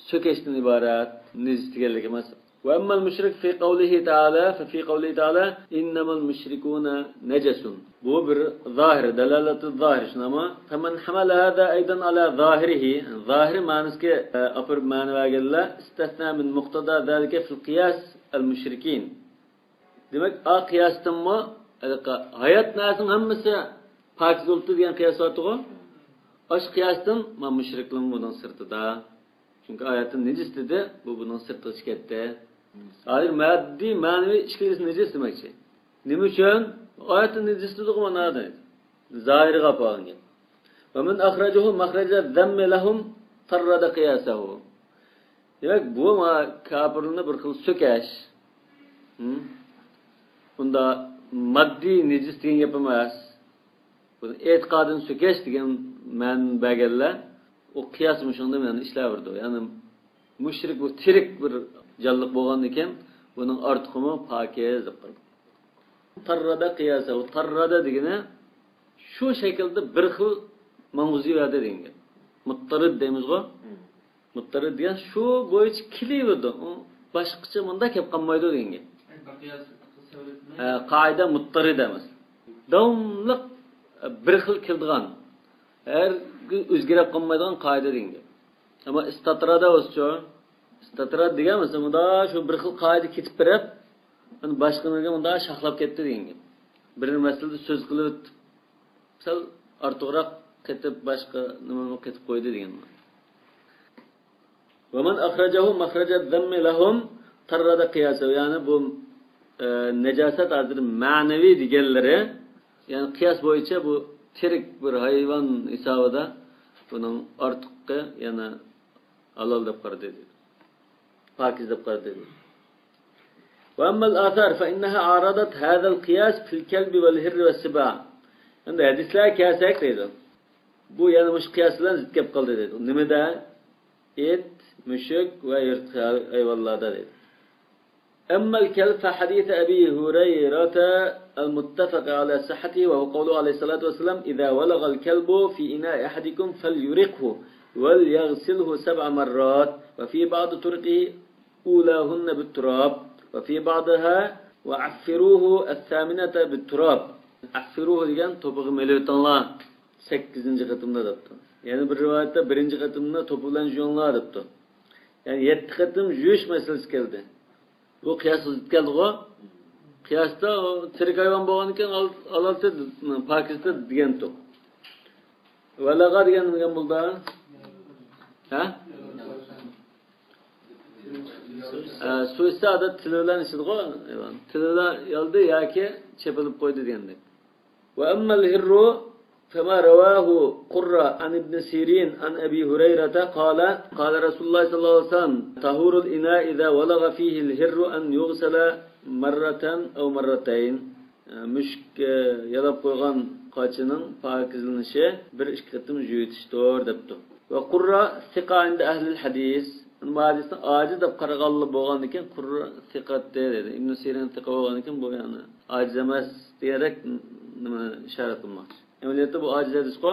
so'kashdan iborat, najis deganlik emas. وأما المشرك في قوله تعالى ففي قوله تعالى إنما المشركون نجس. بو بر ظاهر دلالة الظاهر شنما فمن حمل هذا أيضا على ظاهره ظاهر معنى أبر معنى واجل استثنى من مقتضى ذلك في القياس المشركين. Demek a kıyastınma hayat nasın hammasi pokiz bo'libdi degan qiyos ortig'i ash qiyosdan ma mushriklar bunun sirtida. Chunki oyatda najis dedi, bu bunun sirtiga chiqib ketdi. Hayır, maddi, ma'naviy ikkalasi najis demakchi. Nima uchun? Oyatda najis dedi mana deydi. Zohiriga olgan. Va man akhrajahu makhraja dhammi lahum tarrada qiyasahu. Demak, bu kofirni bir xil so'kash. Bunda maddiy najis degan gap emas. Buni e'tiqodini so'kash degan ma'no berganlar, o qiyos shunda meni ishlayverdi. Ya'ni mushrik bu tirik bir jonliq bo'lgan ekan, buning ortiqimi pokiz deb qo'ydi. Tarrada qiyasa, u tarrada degani shu shaklda bir xil mavzuiyada degan. Muttarid deymiz-ku. Muttarid degan shu bo'yicha kelaverdi. U boshqacha bunda kelib qolmaydi degan. Qoida muttarid emas. Davomli bir xil keladigan, har o'zgarib qolmaydigan qoida degan. Ammo istatrada bo'lsa, istatrad degan masalan bunda shu bir xil qoida ketib berib, uni boshqa nimaga bunda shaxlab ketdi degan. Bir masalada so'z qilib sal ortiqroq ketib boshqa nimani ketib qo'ydi degan. Va man akhrajahu makhraja dhammi lahum tarrada qiyasa, ya'ni bu najosat hozir ma'naviy deganlari, ya'ni qiyos bo'yicha bu tirik bir hayvon hisobida buning ortiqi yana halol deb qaradi dedi. Pokiz deb qaradi dedi. Va ammal athar fa innaha aradat hadha al-qiyas fil kalbi wal hirr was siba. Endi hadislar kelsak deydi. Bu yana mush qiyos bilan zid kelib qoldi dedi. Nimada? It, mushuk va yirtqi hayvonlarda dedi. أما الكلب فحديث أبي هريرة المتفق على صحته وهو قوله عليه الصلاة والسلام إذا ولغ الكلب في إناء أحدكم فليرقه وليغسله 7 مرات وفي بعض طرقه أولاهن بالتراب وفي بعضها وعفروه الثامنة بالتراب. عفروه degan to'pig'i meliyotanglar 8 qatimda debdi. Ya'ni bir rivoyatda 1 qatimda to'pi bilan yuvinglar debdi. Ya'ni 7 qatim yuvish masalasi keldi. Bu qiyos keldi-ku. Qiyosda tirik hayvon bo'lgan ekan, olti pokizda degan to'p. Valaga degan nima bo'ldi? Ha? Suisa adat tili bilan ichidi-ku, tili bilan yoldi yoki chepilib qo'ydi degandek. Va ammal hirru فما رواه قرة عن ابن سيرين عن أبي هريرة قال قال رسول الله صلى الله عليه وسلم طهور الإناء إذا ولغ فيه الهر أن يغسل مرة أو مرتين. Müşk yalab qo'ygan qochining pokizlanishi bir ikki qatim yuvitishdir debdi. Va qurra siqa inda ahli hadis. Bu hadisni aciz deb qaraganlar bo'lgan ekan, qurra siqat dedi. Ibn Sirin siqa bo'lgan ekan, bu yani aciz emas deyerek nima ishorat qilmoqchi. Amaliyotda bu aciz hadis-ku.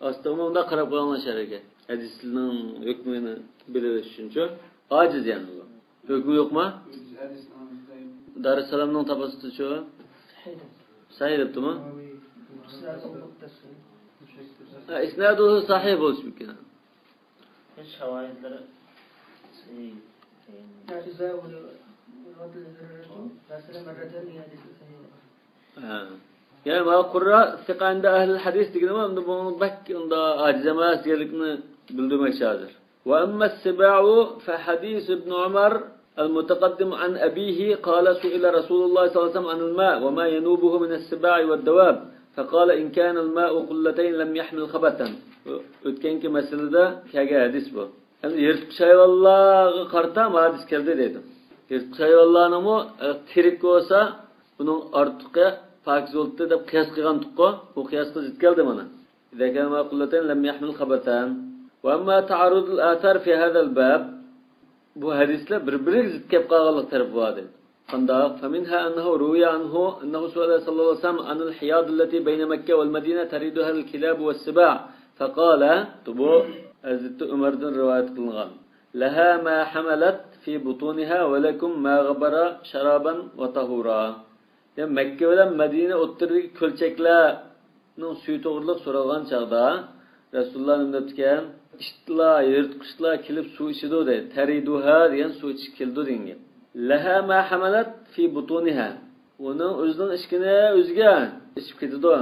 Aslida unda qarab qo'yganlar ekan. Hadisning hukmini bilish uchun aciz yani bu. Hukmi yo'qmi? Darussalamning topasichi sahih debdimi? İsnaduhu sahih bo'lishi mumkin.
Şavoidlari
Yani ma qurra siqanda ahli hadis deganimi, endi buni bak unda aciz emas deganlikni bildirmoqchi hozir. Va amma as-siba'u fa hadis ibn Umar المتقدم عن أبيه قال سئل رسول الله صلى الله عليه وسلم عن الماء وما ينوبه من السباع والدواب فقال إن كان الماء قلتين لم يحمل خبثا. O'tganki masalada kelgan hadis bu. Endi yirtqich hayvonlarga qarta hadis keldi deydi. Yirtqich hayvonlarningmi tirik bo'lsa, buning ortiqi pokiz bo'ldi deb qiyos qilgan tuqqu, bu qiyosga zid keldi mana. إذا كان الماء قلتين لم يحمل خبثا. وأما تعارض الآثار في هذا الباب, bu hadislar bir-biriga zid kelib qolganlik tarafi bor deydi. Qandaq فمنها أنه روي عنه أنه سئل صلى الله عليه وسلم عن الحياض التي بين مكة والمدينة تريدها الكلاب والسباع فقال, bu Hazreti Umardan rivayet qilingan, لها ما حملت في بطونها ولكم ما غبر شرابا وطهورا. Yani Mekke bilan Medine o'ttiridagi ko'lchaklarning suvi to'g'riliq so'ralgan chog'da Rasululloh nima debdi? Itlar, yirtqichlar kelib suv ichidi deydi. Tariduha degan suv ichib keldi degan. Laha ma hamalat fi butuniha. Uning o'zining ichkini o'ziga ichib ketadi.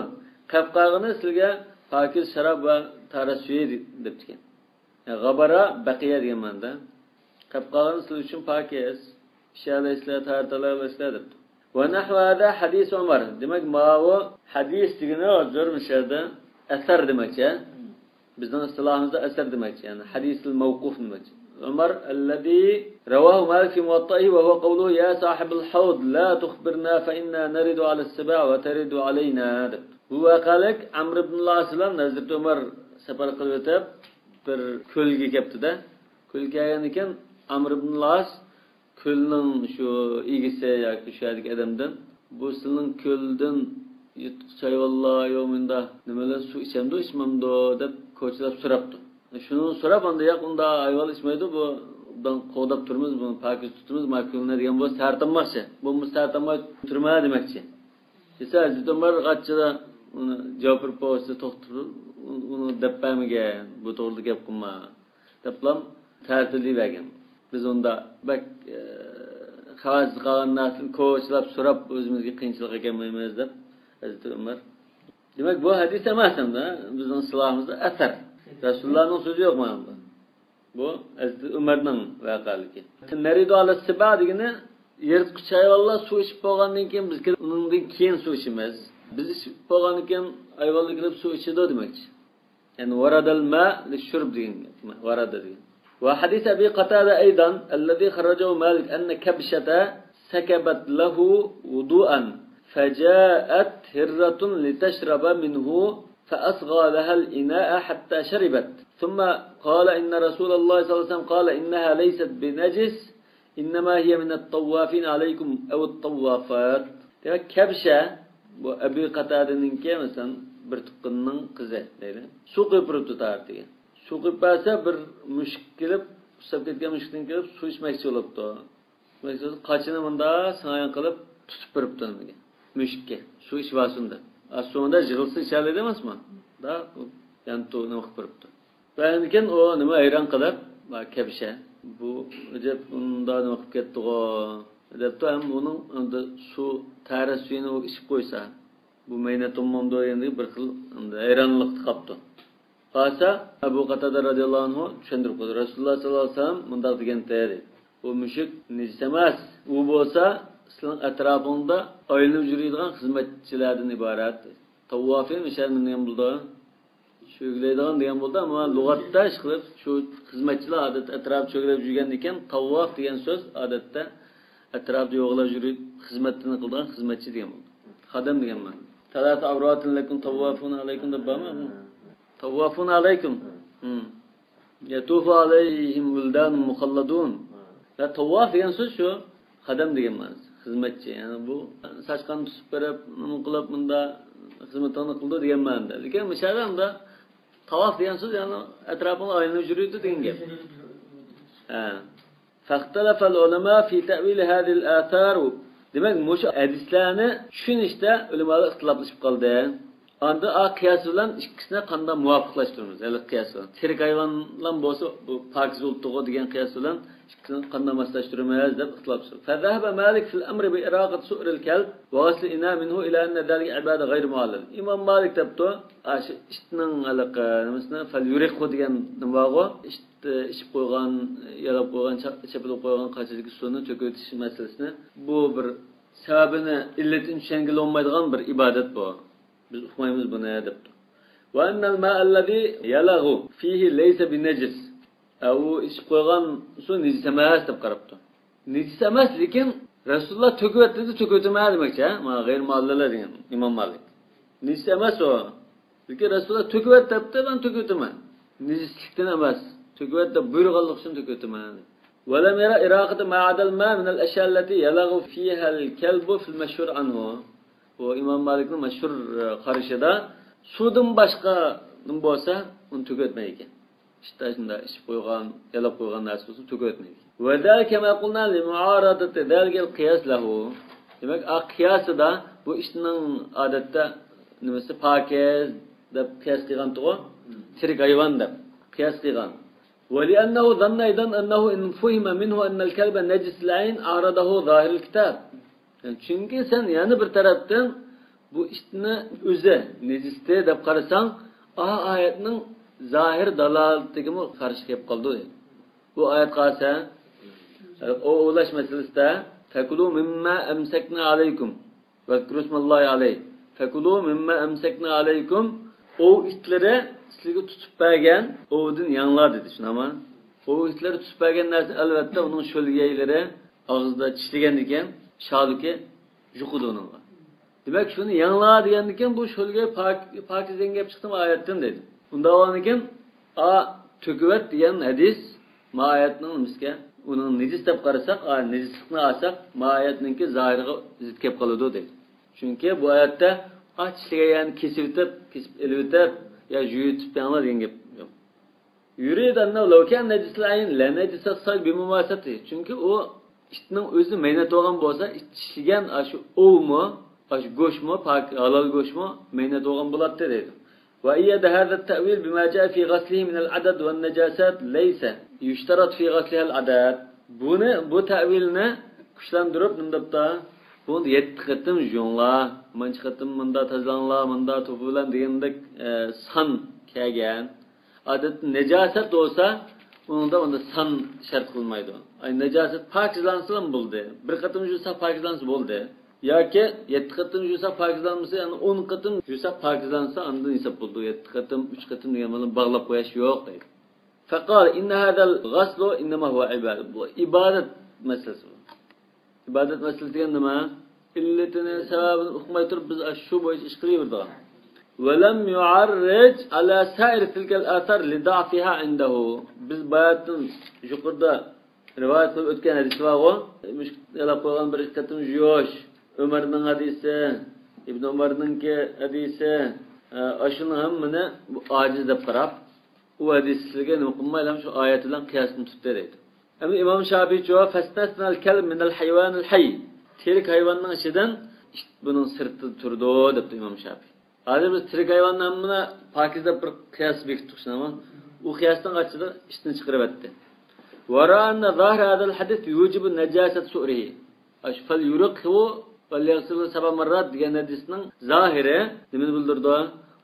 Qapqog'ini sizga pokiz sharob va tara suyi debdi. Yani g'abara baqiya degan ma'noda. Qapqog'ini sizlar uchun pokiz, ishalaysizlar, tartalayapsizlar debdi. Va nahvu hada hadis Umar. Demak, bu hadis degani hozir mishalda asar demakchi. Bizning istilohimizda asar demakchi, ya'ni hadisul mavquf demakchi. Umar allazi rawahu Malik fi Muwatta'ihi wa huwa qawluhu ya sahibul hawd la tukhbirna fa inna naridu ala as-siba' wa taridu alayna. Bu vaqalik Amr ibn al-As bilan Hazrat Umar safar qilib o'tib bir ko'lga kelibdi-da. Ko'lga kelgan ekan Amr ibn al-As ko'lning shu egisi yoki shu yerdagi odamdan bu sizning ko'ldan yirtqich hayvonlar yo'q menda nimalar suv ichamdi ichmamdi deb ko'chilab so'rabdi. Shuni so'rab unda yo'q unda hayvon ichmaydi, bu bundan qo'g'dab turmiz, buni pokiz tutamiz, makulni degan bo'lsa tartinmoqchi. Bu tartinmay turma demakchi. Desa Hazrat Umar qachida uni javob berib qo'ysa to'xtatib, uni deb bermagan, bu to'g'ri gap qilma deblam tartilayvergan. Biz unda bak xavosiz qolgan narsani ko'chilab so'rab o'zimizga qiyinchilik kelmaymiz deb Hazrat Umar. Demak bu hadis emas endi, bizning istilohimizda asar. Rasulullohning so'zi yo'q mana bunda. Bu Hazrat Umarning voqealigi. Naridu ala siba degani yirtqich hayvonlar suv ichib bo'lgandan keyin biz undan keyin suv ichamiz. Biz ichib bo'lgandan keyin hayvonlar kelib suv ichadi demakchi. Ya'ni waradal ma lishurb degan, warada degan. وحديث أبي قتادة أيضا الذي خرجه مالك أن كبشة سكبت له وضوءا فجاءت هرة لتشرب منه فأصغى لها الإناء حتى شربت ثم قال إن رسول الله صلى الله عليه وسلم قال إنها ليست بنجس إنما هي من الطوافين عليكم أو الطوافات. كبشة أبي قتادة مثلا bir tuqqinning qizi deydi. Suv quyib turibdi tartiga. Suv quyib bersa bir mushuk kelib, ushlab ketgan mushukdan kelib suv ichmoqchi bo'libdi. Qochini bunda sinayon qilib Tutib beribdi nimaga? Mushukka. Suv ichib olsin deb. Suvda jig'ilsa icholadi emasmi? Da, yani nima qilib beribdi. Va keyin u nima hayron qilib, kabsha bu deb unda nima qilib ketdi-g'o debdi. Ham uning endi suv tara suyini u ichib qo'ysa, bu maynat olmamdi degan bir xil hayronlik qolibdi. Qolsa Abu Qatada radhiyallohu anhu tushuntirib qo'ydi. Rasululloh sollallohu alayhi vasallam bundoq degan dedi. Bu mushuk najis emas. U bo'lsa sizning atrofingda aylanib yuradigan xizmatchilardan iborat. Tavvofin misol degan bo'ldi. Cho'glaydigan degan bo'ldi, ammo lug'atda ish qilib shu xizmatchilar odatda atrof cho'glab yurgan ekan, tavvof degan so'z odatda atrofda yo'g'lab yurib xizmatini qilgan xizmatchi degan bo'ldi. Xodam degan ma'no. Talatu avratin lakum tawwafuna alaykum deb bormi? Tawwafuna alaykum. Yatufu alayhim wildan mukhalladun. Va tawwaf degan so'z shu xodam degan ma'nosi, xizmatchi. Ya'ni bu sachqani tutib berib, nima qilib bunda xizmatini qildi degan ma'noda. Lekin mishalda tavaf degan so'z ya'ni atrofini aylanib yuradi degan gap. Ha. Faxtalafa ulama fi ta'wil hadhihi al-athar. Demak, mushu hadislarni tushunishda ulamolar ixtiloflashib qoldi. Anda a qiyos bilan ikkisini qanday muvofiqlashtiramiz? Hali qiyos bilan. Tirik hayvonlar bo'lsa, bu pokiz bo'ldi degan qiyos bilan ikkisini qanday moslashtiramiz deb ixtiloflashdi. Fazahaba Malik fil amri bi iraqat su'r al-kalb wa ghasl ina minhu ila anna zalika ibada ghayr muallal. Imom Malik debdi, shu itning haliqi nimasini fal yuriqu degan nima bor, it ichib qo'ygan, yalab qo'ygan, chapilib qo'ygan qachidagi suvni to'kib masalasini bu bir sababini illatini tushungili bo'lmaydigan bir ibodat bu. Biz uqmaymiz buni debdi. Va annal ma'allazi yalaghu fihi laysa binajis. U ichib qo'ygan suv najis emas deb qarabdi. Najis emas, lekin Rasululloh to'kib dedi, to'kib demakchi, ma g'ayr muallala degan Imom Malik. Najis emas u. Lekin Rasululloh to'kib debdi, men to'kib o'taman. Najislikdan emas, to'kib deb buyurganlik uchun to'kib o'taman. ولم يرى إراقة ما عدا الماء من الأشياء التي يلغ فيها الكلب في المشهور عنه. Bu İmam Malikning mashhur qarashida suvdan boshqa nima bo'lsa, uni to'katmaydi ekan. İşte shunda ichib qo'ygan, yalab qo'ygan narsa bo'lsa to'katmaydi. Va zalika ma qulna li muaradati zalika al-qiyas lahu. Demak, qiyosida bu ishning odatda nimasi pokiz deb qiyos qilgan to'g'ri, tirik hayvon deb qiyos qilgan. ولأنه ظن أيضا أنه إن فهم منه أن الكلب نجس العين عارضه ظاهر الكتاب. Çünkü sen yani bir taraftan bu itni o'zi nejisdi deb qarasang, a oyatning zahir dalolatigimi qarshi kelib qoldi deydi. Bu oyat qarasa, o ulash masalasida fakulu mimma amsakna alaykum va krusmallohi alayhi. Fakulu mimma amsakna alaykum o itlari sizlarga tutib bergan ovdin yanglar dedi shunama. O itlari tutib bergan narsa albatta uning sho'lgaylari og'zida tishlagan ekan. Şaluki yuqudu onunla. Demek şunu yanla degan ekan bu sho'lga pokiz degan gap chiqdimi oyatdan dedi. Unda olgan ekan a to'kivat degan hadis ma oyatning nimasiga uning najis deb qarasak, a najislikni olsak, ma oyatninki zohiriga zid kelib qoladi dedi. Chunki bu oyatda a tishlagan yani kesib o'tib, kesib ilib o'tib ya yuyutib yanla degan gap yo'q. Yuridu annahu law kana najisal ayn la najisa sal bi mumasati. Chunki u itning o'zi maynat bo'lgan bo'lsa, it tishlagan shu ovmi, shu go'shtmi, pak halol go'shtmi maynat bo'lgan bo'ladi dedi. Va iyada hada at-ta'wil bima jaa fi ghaslihi min al-adad va an-najasat laysa yushtarat fi ghasliha al-adad. Buni bu ta'vilni kuchlantirib nima debdi? Buni 7 qatim yuvinglar, mancha qatim bunda tozalanglar, bunda to'pi bilan degandek son kelgan. Odat najosat bo'lsa, unda unda son shart qilmaydi. Ay najosat pokizlansa ham bo'ldi. Bir qatim yuvsa pokizlansa bo'ldi. Yoki 7 qatim yuvsa pokizlanmasa, ya'ni 10 qatim yuvsa pokizlansa andan hisob bo'ldi. 7 qatim, 3 qatim degan bilan bog'lab qo'yish yo'q deydi. Faqal inna hadal ghaslu innama huwa ibadat. Bu ibodat masalasi. Ibodat masalasi degan nima? Illatini, sababini uqmay turib biz shu bo'yicha ish qilaverdik. ولم يعرج على سائر تلك الآثار لضعفها عنده. Biz bayatdan yuqorida rivoyat qilib o'tgan hadis bor-ku, mushuk yalab qo'ygan bir qatim yuvish, Umarning hadisi, Ibn Umarninki hadisi, ashuni hammani bu ojiz deb qarab, u hadislarga nima qilmaydi, ham shu oyat bilan qiyosini tutdi deydi. Ammo Imom Shofiy javob fastasnal kalb min al hayvan al hayy. Tirik hayvonning ichidan it buning sirtida turdi debdi Imom Shofiy. Hozir biz tirik hayvonni hammani pokiz deb bir qiyos bekitdik, shunami? U qiyosdan qachida itni chiqarib atdi. وَرَأَنَّ ظَاهِرَ هَذَا الْحَدِيثِ يُوجِبُ نَجَاسَةَ سُؤْرِهِ. فَلْيُرِقْهُ وَلْيَغْسِلْهُ سَبْعَ مَرَّاتٍ degan hadisning zohiri nimani bildirdi?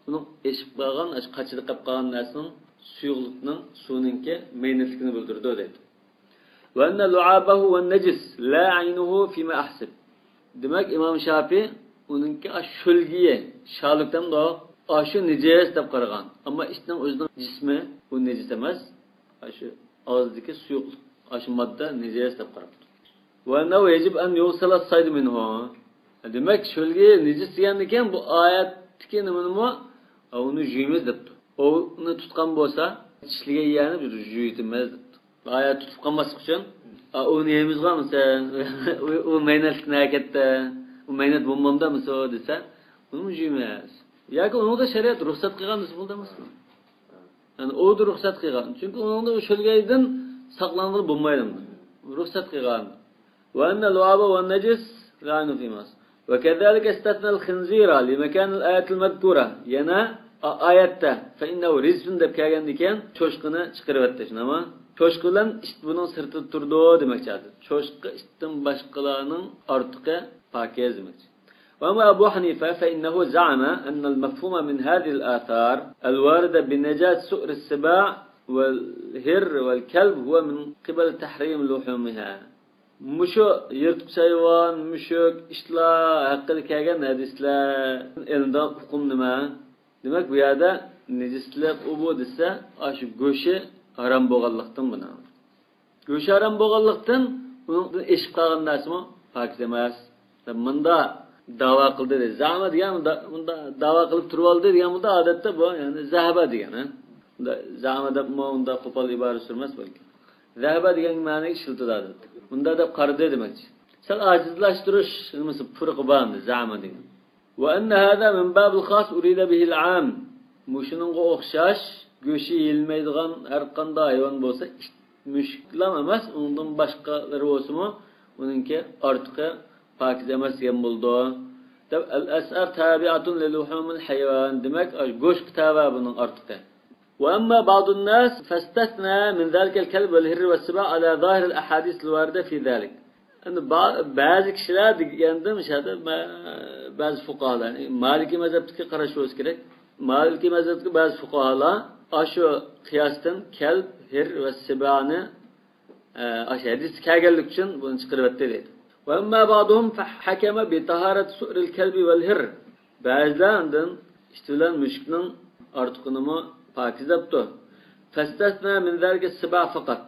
Uni eshib qolgan, qachida qolib qolgan narsaning suyuqlikning, suvninki maynatligini bildirdi deydi. وَأَنَّ لُعَابَهُ وَالنَّجِسِ لَا عَيْنُهُ فِيمَا أَحْسَبُ. Demak, Imom Shofiy uningki shulgiyi, shalikdan da shu najis deb qaragan. Ammo itning o'zining jismi u najis emas. Shu og'zdagi suyuqlik, shu modda najis deb qarabdi. وَأَنَّهُ يَجِبُ أَنْ يُغْسَلَ الصَّيْدُ مِنْهُ. Demak, shulgi najis degandan keyin bu oyatdagi nimanimi uni yeymiz debdi. Uni tutgan bo'lsa, tishliga yeyani bir yeytimiz debdi. Oyat tutib qolmaslik uchun uni yeymizmi sen? U maynatlikni ketdi. U maynat bo'lmamdami desa, uni yeymiz. Yoki unga shariat ruxsat qilgan desa bo'ldi emasmi? Ya'ni u ruxsat qilgan. Chunki uningda shulgaydan saqlanib bo'lmaydi. Ruxsat qilgan. وأن اللعاب والنجس لا نفيماس. وكذلك استثنى الخنزير لمكان الآية المذكورة. Yana oyatda فإنه رزق deb kelgan ekan, cho'shqini chiqarib atdi, shunami? Cho'shqi bilan it buning sirtida turdi demoqchi. Cho'shqi itdan boshqalarning ortiqi pokiz demoqchi. وأما أبو حنيفة فإنه زعم أن المفهوم من هذه الآثار الواردة بنجاة سؤر السباع والهر والكلب هو من قبل تحريم لحومها. Mushu yirtqich hayvon, mushuk, itlar haqida kelgan hadislar endi hukm nima? Demak, bu yerda najislik u bu desa, shu go'shi harom bo'lganlikdan buni. Go'shi harom bo'lganlikdan uning eshib qolgan narsami pokiz emas. Bunda da'vo qildi deydi. Zama degan bunda da'vo qilib turib oldi degan bunda odatda bu, ya'ni zahaba degan, ha. Bunda zama deb unda qo'pol ibora surmas balki. Zahaba degan ma'noga ishlatiladi. Bunda deb qaradi demakchi. Sal ajizlashtirish nimasi furqi bor zama degan. وأن هذا من باب الخاص أريد به العام. Mushuninga o'xshash go'shi yeyilmaydigan har qanday hayvon bo'lsa, mushuklar emas, undan boshqalari bo'lsa-mu, uningki ortiqi pokiz emas degan bo'ldi. Deb al-as'ar tabi'atun liluhumil hayvon. Demak, go'sht tava buning ortiqi. وأما بعض الناس فاستثنى من ذلك الكلب والهر والسباع على ظاهر الأحاديث الواردة في ذلك. Endi ba'zi kishilar deganda ba'zi fuqarolar, Maliki mazhabga qarash bo'lishi kerak. Maliki mazhabdagi ba'zi fuqarolar shu qiyosdan kalb, hir va sibani shu hadis kelganlik uchun buni chiqarib o'tdi deydi. وأما بعضهم فحكم بطهارة سؤر الكلب والهر. Ba'zilar undan it bilan mushukning ortiqini pokiz debdi. فاستثنى من ذلك السباع فقط.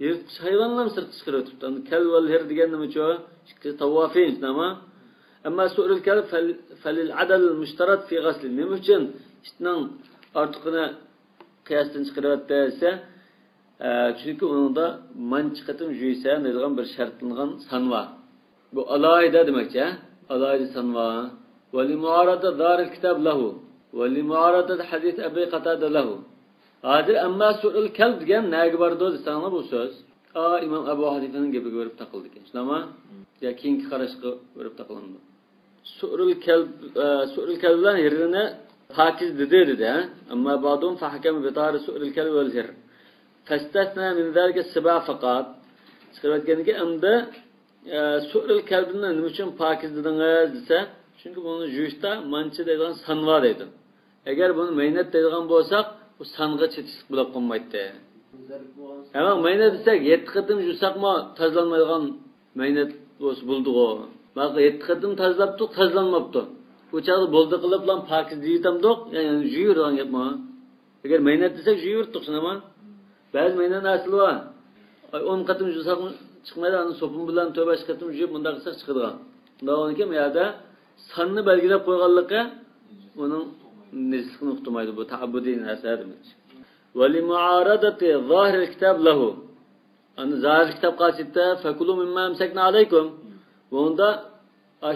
Yirtqich hayvonlar sirtqa chiqarib o'tibdi. Kalb va hir degan nima chu? Ikki tavofin nima? Ammo su'rul kalb falil adal mushtarat fi ghasl. Nima uchun itning ortiqini qiyosdan chiqarib o'tdi desa, chunki uningda manchi qatim yuysa deydigan bir shartlangan son bor. Bu alohida demakchi, alohida son bor. Va li muarada daril kitab lahu va li muarada hadis Abi Qatada lahu. Hozir amma su'rul kalb degan naga bordi desanglar bu so'z Imom Abu Hanifaning gapiga borib taqildi ekan. Shunami? Ya keyingi qarashga borib taqilindi. Su'rul kalb, su'rul kalb bilan hirni pokiz dedi dedi, ha. Amma ba'dum fahakama bi tahari su'rul kalb wal hir. Fastathna min zalika siba faqat. Chiqarayotganiki endi su'rul kalbni nima uchun pokiz dedingiz desa, chunki buni yuvishda manchi deydigan son bor deydi. Agar buni maynat deydigan bo'lsak, bu songa chetishlik bo'lib qolmaydi. Ammo maynat desak, 7 qatim yuvsakmi tozalanmaydigan maynat bo'lsa bo'ldi-ku. Baq 7 qatim tozalabdi, tozalanmabdi. U chaqda bo'ldi qilib lan pokiz deyitamdiq, ya'ni yuyurgan gapmi? Agar maynat desak yuyurdik, shunami? Ba'zi maynat narsalar bor. 10 qatim yuvsak chiqmaydi, ani sopun bilan 4-5 qatim yuvib bunday qilsak chiqadigan. Bunday bo'lgan ekan, bu yerda sonni belgilab qo'yganligi uning nejislikni uqtirmaydi, bu ta'abbudiy narsa demak. Va li muaradati zahir kitab lahu. Ani zahir kitob qasida fakulu mimma amsakna alaykum. Bunda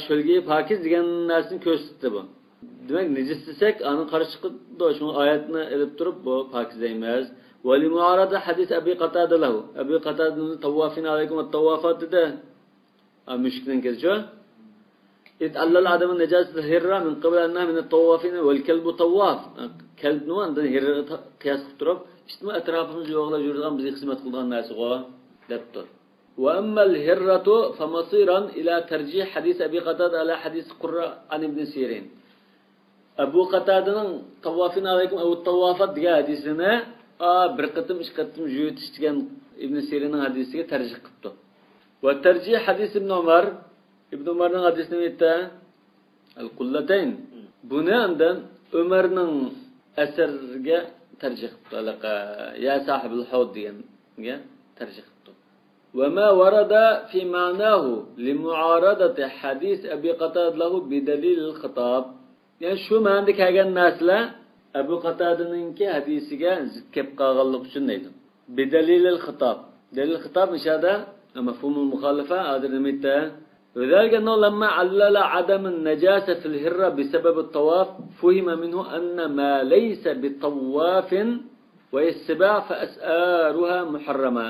shulgi pokiz degan narsani ko'rsatdi bu. Demak, nejis desak, ani qarshi chiqdi, shu oyatni ilib turib bu pokiz emas. Va li muarada hadis Abi Qatada lahu. Abi Qatadani tawafin alaykum at-tawafat dedi. Müşkinin kezi. يتعلل عدم النجاسة الهرة من قبل أنها من الطوافين والكلب طواف. كلب نوان هرة قياس قلترب. İşte etrafımız yoğla yürüdüğen bizi hizmet kıldığı narsa o deptir. وأما الهرة فمصيرا إلى ترجيح حديث أبي قتادة على حديث قرة عن ابن سيرين. أبو قتادة طوافين عليكم أو الطوافات degan hadisini bir qatim ikki qatim yutish degan Ibn Sirinning hadisiga tarjih qilibdi. Va tarjih hadis Ibn Umar, Ibn Umarning hadisini aytdi al-qullatayn. Buni andan Umarning asarga tarjih qilibdi. Alaqa ya sahibul hawd deganga tarjih qilibdi. وما ورد في معناه لمعارضة حديث أبي قتادة له بدليل الخطاب. Yani şu ma'noda kelgan narsalar Abu Qatadaninki hadisiga zid kelib qolganligi uchun deydi. Bidalilil xitob. Dalil xitob nishada mafhumul muxolifa hozir nima aytdi? وذلك أنه لما علل عدم النجاسة في الهرة بسبب الطواف فهم منه أن ما ليس بطواف وهي السباع فأسآرها محرمة.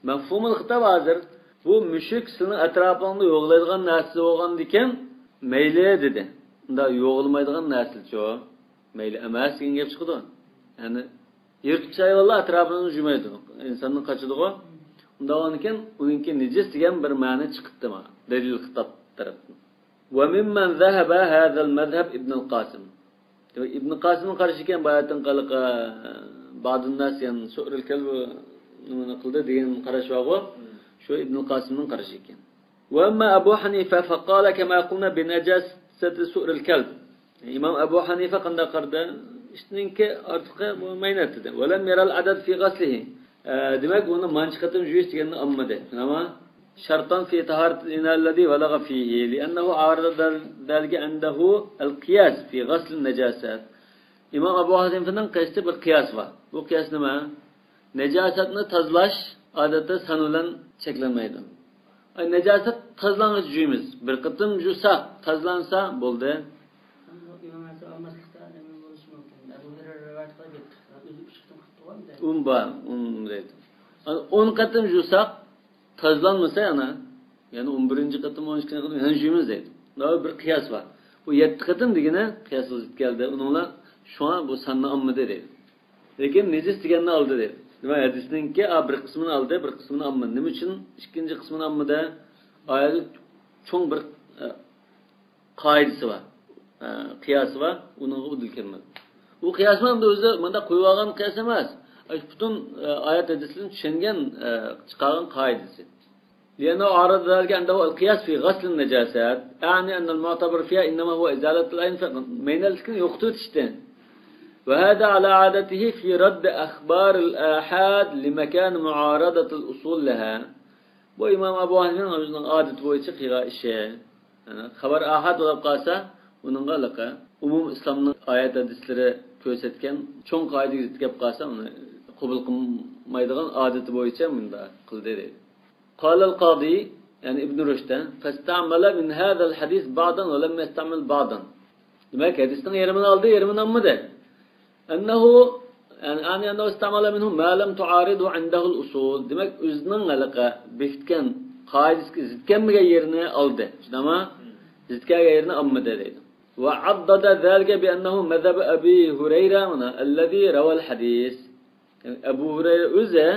مفهوم الخطاب hazır. Bu müşrik senin etrafında yoğulaydigan narsa bo'lgan ekan, mayli dedi. Unda yo'g'ilmaydigan narsa-chu. Mayli emas degan gap chiqadi. Ya'ni yirtqich hayvonlar atrofini jumaydi. Insonning qochadigu. Unda ekan, uningki nejis degan bir ma'no chiqibdi mana. Dalil xitob tarafdan. Va mimman zahaba hadha al-madhhab Ibn al-Qasim. Ibn Qasimning qarashi ekan bayatdan qaliqa ba'dun nas yani su'rul kalb nimani qildi degan qarash bor. Shu Ibn Qasimning qarashi ekan. Va amma Abu Hanifa faqala kama qulna bi najasati su'rul kalb. İmam Abu Hanifa qanday qaradi? Ishninki ortiqqa maynat dedi. Va lam yaral adad fi ghaslihi. Demak, uni manchi qatim yuvish deganni olmadi. Nima? Shartan fi taharat al-ina balagha fihi li'annahu arada zalika indahu al-qiyas fi ghasl an-najasat. İmam Abu Hanifa'nın qasdi bir qiyas var. Bu qiyas nima? Najosatni tozalash odatda san bilan cheklanmaydi. Najosat tozalang'ich yuymiz. Bir qatim yuvsa, tozalansa bo'ldi. Un bor, un deydi. 10 qatim yuvsak tozalanmasa yana, ya'ni 11 qatim, 12 qatim yana yuvamiz deydi. Bunda bir qiyos bor. Bu 7 qatim degani qiyos o'zib keldi. Uninglar shu an bu sanni olmadi deydi. Lekin nejis deganni oldi deydi. Nima hadisninki bir qismini oldi, bir qismini olmadi. Nima uchun ikkinchi qismini olmadi? Oyat cho'ng bir qoidasi bor. Qiyosi bor, uningga udil kelmadi. U qiyosni endi o'zi bunda qo'yib olgan qiyos emas. Butun oyat hadisini tushungan chiqargan qoidasi. لأنه عارض ذلك عنده القياس في غسل النجاسات، يعني أن المعتبر فيها إنما هو إزالة العين فقط، من الكن يخطوط شتين. وهذا على عادته في رد أخبار الآحاد لمكان معارضة الأصول لها. Bu İmam Abu Hanifa'nın adet bo'yicha qilgan ishi. Yani xabar ahad bo'lib qolsa, uningga aloqa umum islomning oyat hadislari ko'rsatgan cho'ng qoidaga zid kelib qolsa, uni qabul qilmaydigan odati bo'yicha bunda qildi deydi. قال القاضي يعني ابن رشد فاستعمل من هذا الحديث بعضا ولم يستعمل بعضا. Demak, hadisning yerimini oldi, yerimini olmadi. أنه يعني أنه استعمل منه ما لم تعارضه عنده الأصول. Demak, o'zining aloqa bekitgan qoidasiga zid kelmagan yerini oldi. Shundami? Zid kelgan yerini olmadi deydi. وعضد ذلك بأنه مذهب أبي هريرة الذي روى الحديث. Yani Ebu Hureyre o'zi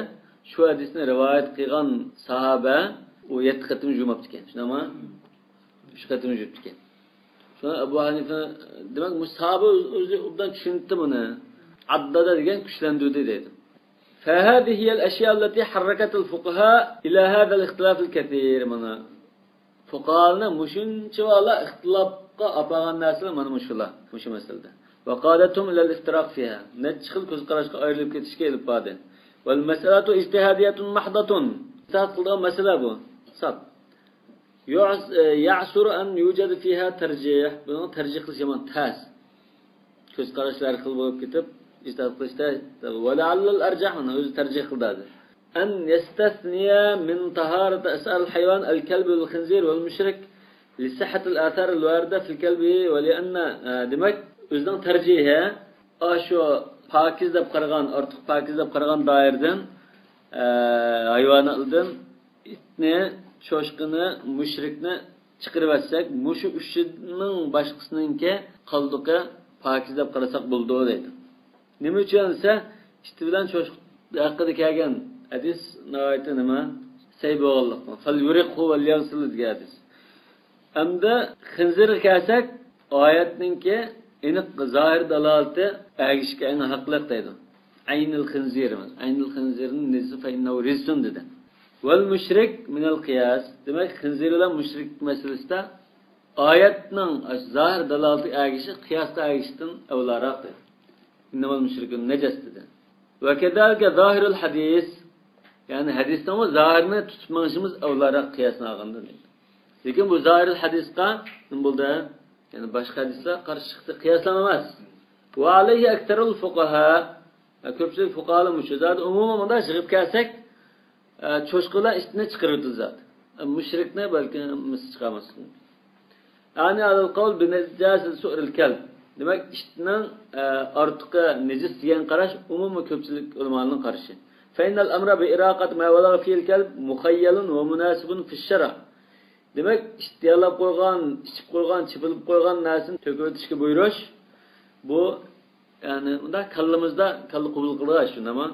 shu hadisni rivoyat qilgan sahoba u 7 qatim yumabdi ekan. Shundami? 3 qatim yubdi ekan. Shuna Abu Hanifa demak bu sahoba o'zi obdan tushunibdi buni. Addada degan kuchlandirdi deydi. فهذه هي الأشياء التي حركت الفقهاء إلى هذا الاختلاف الكثير. Mana fuqarolarni mushunchavala ixtilofga apargan narsalar mana mushular, mushu masalada. وقادتهم إلى الافتراق فيها. Necha xil ko'z qarashga ayrilib ketishga ilib bordi. والمسألة اجتهادية محضة. اجتهاد qilgan masala bu. Sab. يعسر أن يوجد فيها ترجيح. Buni tarjih qilish yomon tas. Ko'z qarashlar xil bo'lib ketib ijtihod qilishda ولعل الأرجح o'zi tarjih qiladi. أن يستثني من طهارة أسأل الحيوان الكلب والخنزير والمشرك لصحة الآثار الواردة في الكلب ولأن demak o'zining tarjihi shu pokiz deb qaragan, ortiq pokiz deb qaragan doiradan hayvonlardan itni, cho'shqini, mushrikni chiqarib atsak, mushu uchining boshqasininki qoldiqi pokiz deb qarasak bo'ldi deydi. Nima uchun desa, iti bilan cho'shqa haqida kelgan hadis nihoyatda nima? Say bo'lganlik. Fal yuriqhu val yaghsil degan hadis. Hamda xinzirga kelsak, oyatninki aniq zohir dalolati agishga eng haqliq deydi. Aynil xinzir, aynil xinzirning nisi fa innahu rizsun dedi. Vel müşrik minel qiyas. Demek xinzir bilan müşrik meselesida oyatning zohir dalolati agishi qiyosda agishdan avvalroq dedi. Innamal mushrikun najas dedi. Ve kedalike zahirul hadis. Yani hadisdan o zohirini tutib mangishimiz avvalroq qiyosni olganda dedi. Lekin bu zohirul hadisga nima bo'ldi? Yani boshqa hadislar qarshi chiqdi, qiyoslama emas. Va alayhi aktarul fuqaha. Ko'pchilik fuqaholar mushu zot umuman bunday yig'ib kelsak, cho'shqalar itni chiqarib zot. Mushrikni balki mis chiqamiz. Yani alal qawl bi najasat su'ril kalb. Demak, itning ortiqi najis degan qarash umuman ko'pchilik ulamoning qarashi. Fa innal amra bi iraqat ma walagha fil kalb mukhayyalun va munasibun fi shara. Demak, it yalab qo'ygan, ichib qo'ygan, chipilib qo'ygan narsani to'kib o'tishga buyurish bu yani unda kallamizda kalla qabul qilgan shu nima?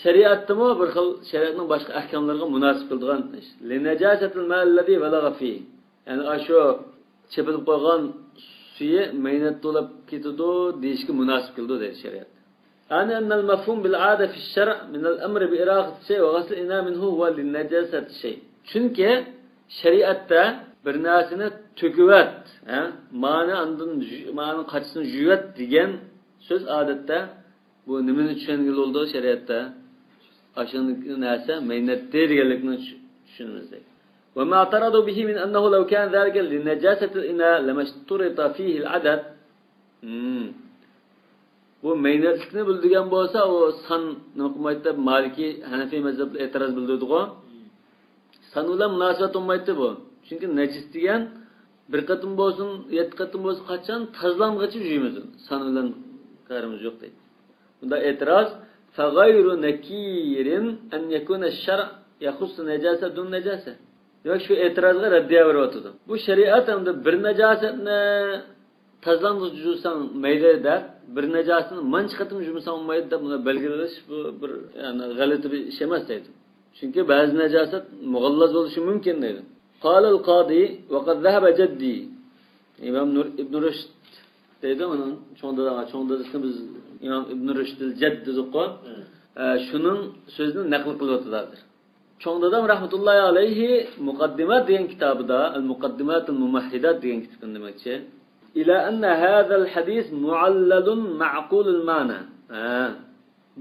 Shariatdami bir xil shariatning boshqa ahkomlariga munosib qiladigan ish. Li najasatil ma allazi balagha fi. Yani shu chepilib qo'ygan suyi maynat to'lab ketadi deyishga munosib qildi deydi shariat. Yani annal mafhum bil ada fi shar' min al amr bi iraqati shay va ghasl ina minhu huwa lin najasati shay. Chunki shariatda bir narsani to'kivat, ha, ma'ni andan ma'ni qachisini yuvat degan so'z odatda bu nimani tushungil bo'ldi shariatda? Ashuni narsa maynatda deganlikni tushunamiz. Va ma taradu bihi min annahu law kana zalika li najasati al-ina lamashturita fihi al-adad. Bu maynatlikni bildigan bo'lsa, u san nima qilmaydi? Maliki, Hanafiy mazhabida e'tiroz bildirdi-ku. San bilan munosabat bo'lmaydi bu. Chunki najis degan bir qatim bo'lsin, yetti qatim bo'lsin, qachon tozalang'icha yeymiz. San bilan karimiz yo'q deydi. Bunda e'tiroz فغير نكير أن يكون الشرع يخص نجاسة دون نجاسة. Demak, shu e'tirozga raddiya beryotdi. Bu shariat hamda bir najosatni tozalang'ich yuvsang mayli deb, bir najosatni mancha qatim yuvsang mayli deb buni belgilash bu bir ya'ni g'alati bir ish emas deydi. Chunki ba'zi najosat mug'allaz bo'lishi mumkin deydi. قال القاضي وقد ذهب جدي İmam Nur İbn Rushd deydi, onun cho'ng dadasini biz İmam İbn Rushd jadd dedik-ku. Shuning so'zini naql qilyaptilar. Cho'ng dadam rahmatullohi alayhi Muqaddimat degan kitobida, Al-Muqaddimat al-Mumahhidat degan kitobini demakchi, ila anna hadha al-hadis muallalun ma'qul al-ma'na.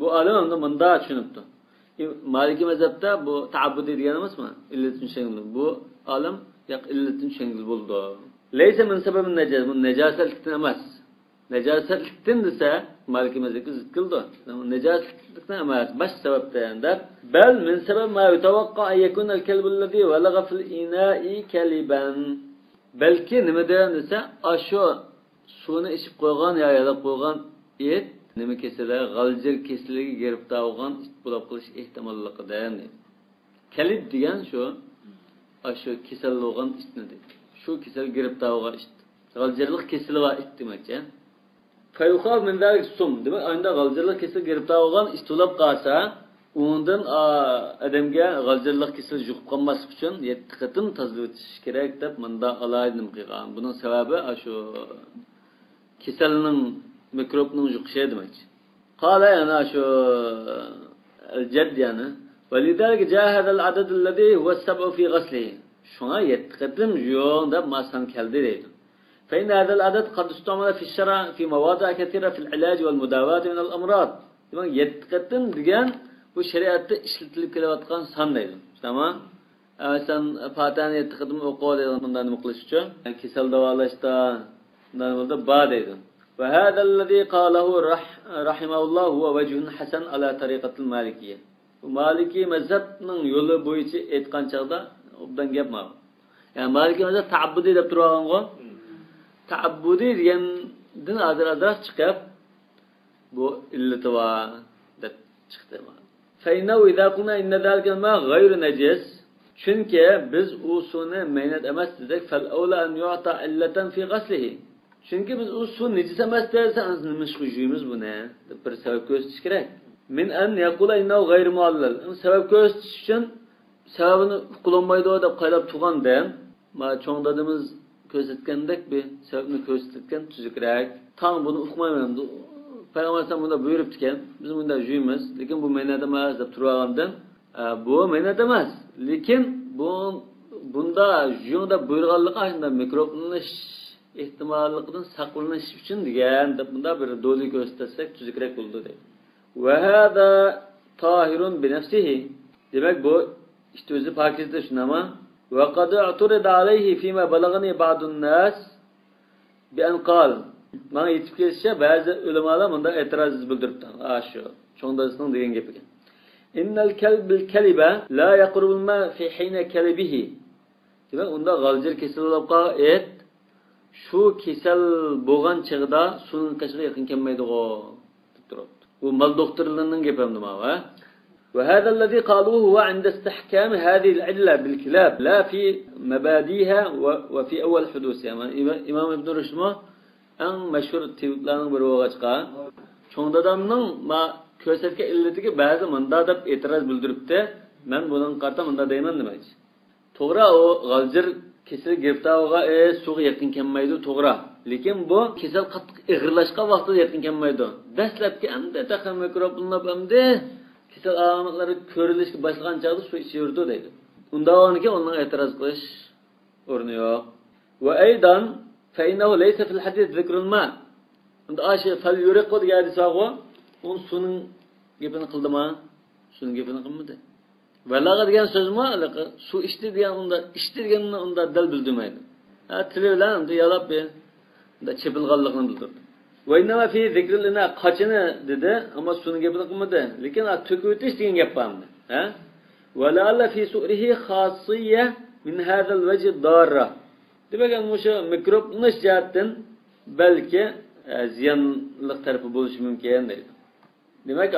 Bu olim unda bunda tushunibdi. Maliki mazhabda bu ta'abbudi degan emasmi? Illatini tushungil. Bu olim yo'q illatini tushungil bo'ldi. Laysa min sababin najas, bu najosatlikdan emas. Najosatlikdan desa Maliki mazhabga zid qildi. Najosatlikdan emas, boshqa sababdan deb, bal min sabab ma yutawaqqa an yakuna al-kalbu allazi walagha fil ina'i kaliban. Balki nimadan desa, shu suvni ichib qo'ygan yo yalab qo'ygan it nima kesali, g'aljir kesaliga giriftor bo'lgan it bo'lib qolish ehtimolligidan. Kalib degan shu kasal bo'lgan itni deydi. Shu kasal giriftor bo'lgan it. G'aljirlik kesali va it demakchi. Fayukhaf min zalik sum. Demak, unda g'aljirlik kesali giriftor bo'lgan it bo'lib qolsa, undan odamga g'aljirlik kesali yuqib qolmaslik uchun 7 qatim tozalab o'tish kerak deb munda alohida nima qilgan. Buning sababi shu kasalning mikrobning yuqishi demakchi. Qala yana shu al-jadd yani ولذلك جاء هذا العدد الذي هو السبع في غسله. Shunga 7 qatim yo'q deb masan keldi deydi. فإن هذا العدد قد استعمل في الشرع في مواضع كثيرة في العلاج والمداواة من الأمراض. Demak, 7 qatim degan bu shariatda ishlatilib kelayotgan son deydi. Tamam? Sen Fatihani 7 qatim o'qi deydi, bundan nima qilish uchun? Kasal davolashda bundan bo'ldi ba deydi. وهذا الذي قاله رحمه الله هو وجه حسن على طريقة المالكية. Maliki mazhabning yo'li bo'yicha aytgan chaqda obdan gap bor. Ya'ni Maliki mazhab ta'abbudi deb turgan-ku. Ta'abbudi degandan azroq chiqib bu illati bor deb chiqdi. فإنه إذا قلنا إن ذلك الماء غير نجس. Chunki biz u suvni maynat emas dedik, fal awla an yu'ta illatan fi ghaslihi. Chunki biz u suv najis emas desa, nima ish yuymiz buni deb bir sabab ko'rsatish kerak. Min an yaqula innahu g'ayr muallal. Sabab ko'rsatish uchun sababini uqilolmaydi deb qaylab turgandan, ma cho'ng dadamiz ko'rsatgandek bir sababni ko'rsatgan tuzukroq. Tang buni uqmayman. Payg'ambar alayhisalom bunda buyuribdi ekan, biz bunda yuymiz, lekin bu maynat emas deb turgandan, bu maynat emas, lekin bu bunda yuying deb buyurganligi shunda mikroblanish ehtimolligidan saqlanish uchun degan deb bunda bir dalil ko'rsatsak tuzukroq bo'ldi deydi. Va hada tahirun bi nafsihi. Demak bu işte o'zi pokizdir shunami? Va qad u'turida alayhi fima balag'ani ba'dun nas bi an qal. Mana yetib kelishicha ba'zi ulamolar bunda e'tiroz bildiribdi. Shu cho'ng dadasining degan gapiga. Innal kalbil kaliba la yaqrubul ma fi hina kalibihi. Demak unda g'aljir kasal bo'lib qolgan it shu kasal bo'lgan chig'da suvning qashiga yaqin kelmaydi-g'o deb turibdi. Bu mal doktorlarining gapi nima va? وهذا الذي قالوه هو عند استحكام هذه العلة بالكلاب لا في مبادئها وفي أول حدوثها. يعني إمام ابن رشد eng meşhur tibiblarning biri bo'lg'achqa cho'ng dadamning ma ko'rsatgan illatiga ba'zi munda deb e'tiroz bildiribdi. Men buning qarta munda deyman demakchi. To'g'ri, u g'aljir kasal giriftorga suvga yaqin kelmaydi, to'g'ri. Lekin bu kasal qattiq ig'irlashgan vaqtida yaqin kelmaydi. Dastlabki endi taqa mikroblanib endi kasal alomatlari ko'rilishga boshlagan chog'da suv ichaverdi deydi. Unda keyin undan e'tiroz qilish o'rni yo'q. Va aydan فإنه ليس في الحديث ذكر الماء. عند آشي فليرق degan hadis bor, uni suvning gapini qildimi? Suvning gapini qilmadi. Valag'a degan so'zmi suv ichdi degan unda ichdi deganini unda dal bildirmaydi. Ha, tili bilan unda yalab bir unda chepilganligini bildirdi. Va innama fi zikril ina qachini dedi, ammo suvning gapini qilmadi. Lekin to'kib o'tish degan gap bormi? Ha? Va la'alla fi su'rihi xassiyya min hadha al-wajh darra. Demak, o'sha mikroblanish jihatdan balki ziyonli tarafi bo'lishi mumkin deydi. Demak,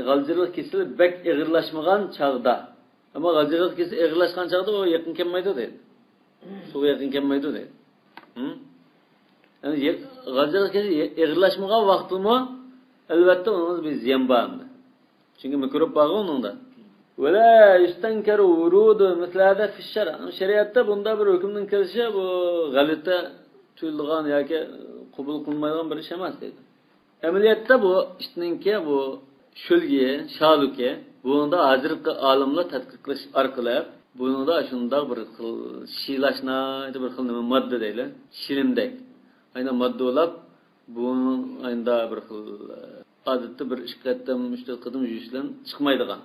g'aljirlik kasali bak ig'irlashmagan chog'da, ammo g'aljirlik kasali ig'irlashgan chog'da u yaqin kelmaydi deydi. Suvga yaqin kelmaydi deydi. Ya'ni g'aljirlik kasali ig'irlashmagan vaqtimi albatta uning bir ziyon bor. Chunki mikrob bor uningda. ولا يستنكر ورود مثل هذا في الشرع. Shariatda bunda bir hukmning kelishi bu g'alati tuyulgan yoki qabul qilinmaydigan bir ish emas deydi. Amaliyotda bu ishninki bu shulgi, shaluki bunda hozirgi olimlar tadqiq qilish orqali bunda shundoq bir xil shilashna bir xil nima modda deydi, shilimdek. Aynan modda bo'lib, buning aynan bir xil odatda bir ish qatam, uch to'rt qadam yurishdan chiqmaydigan.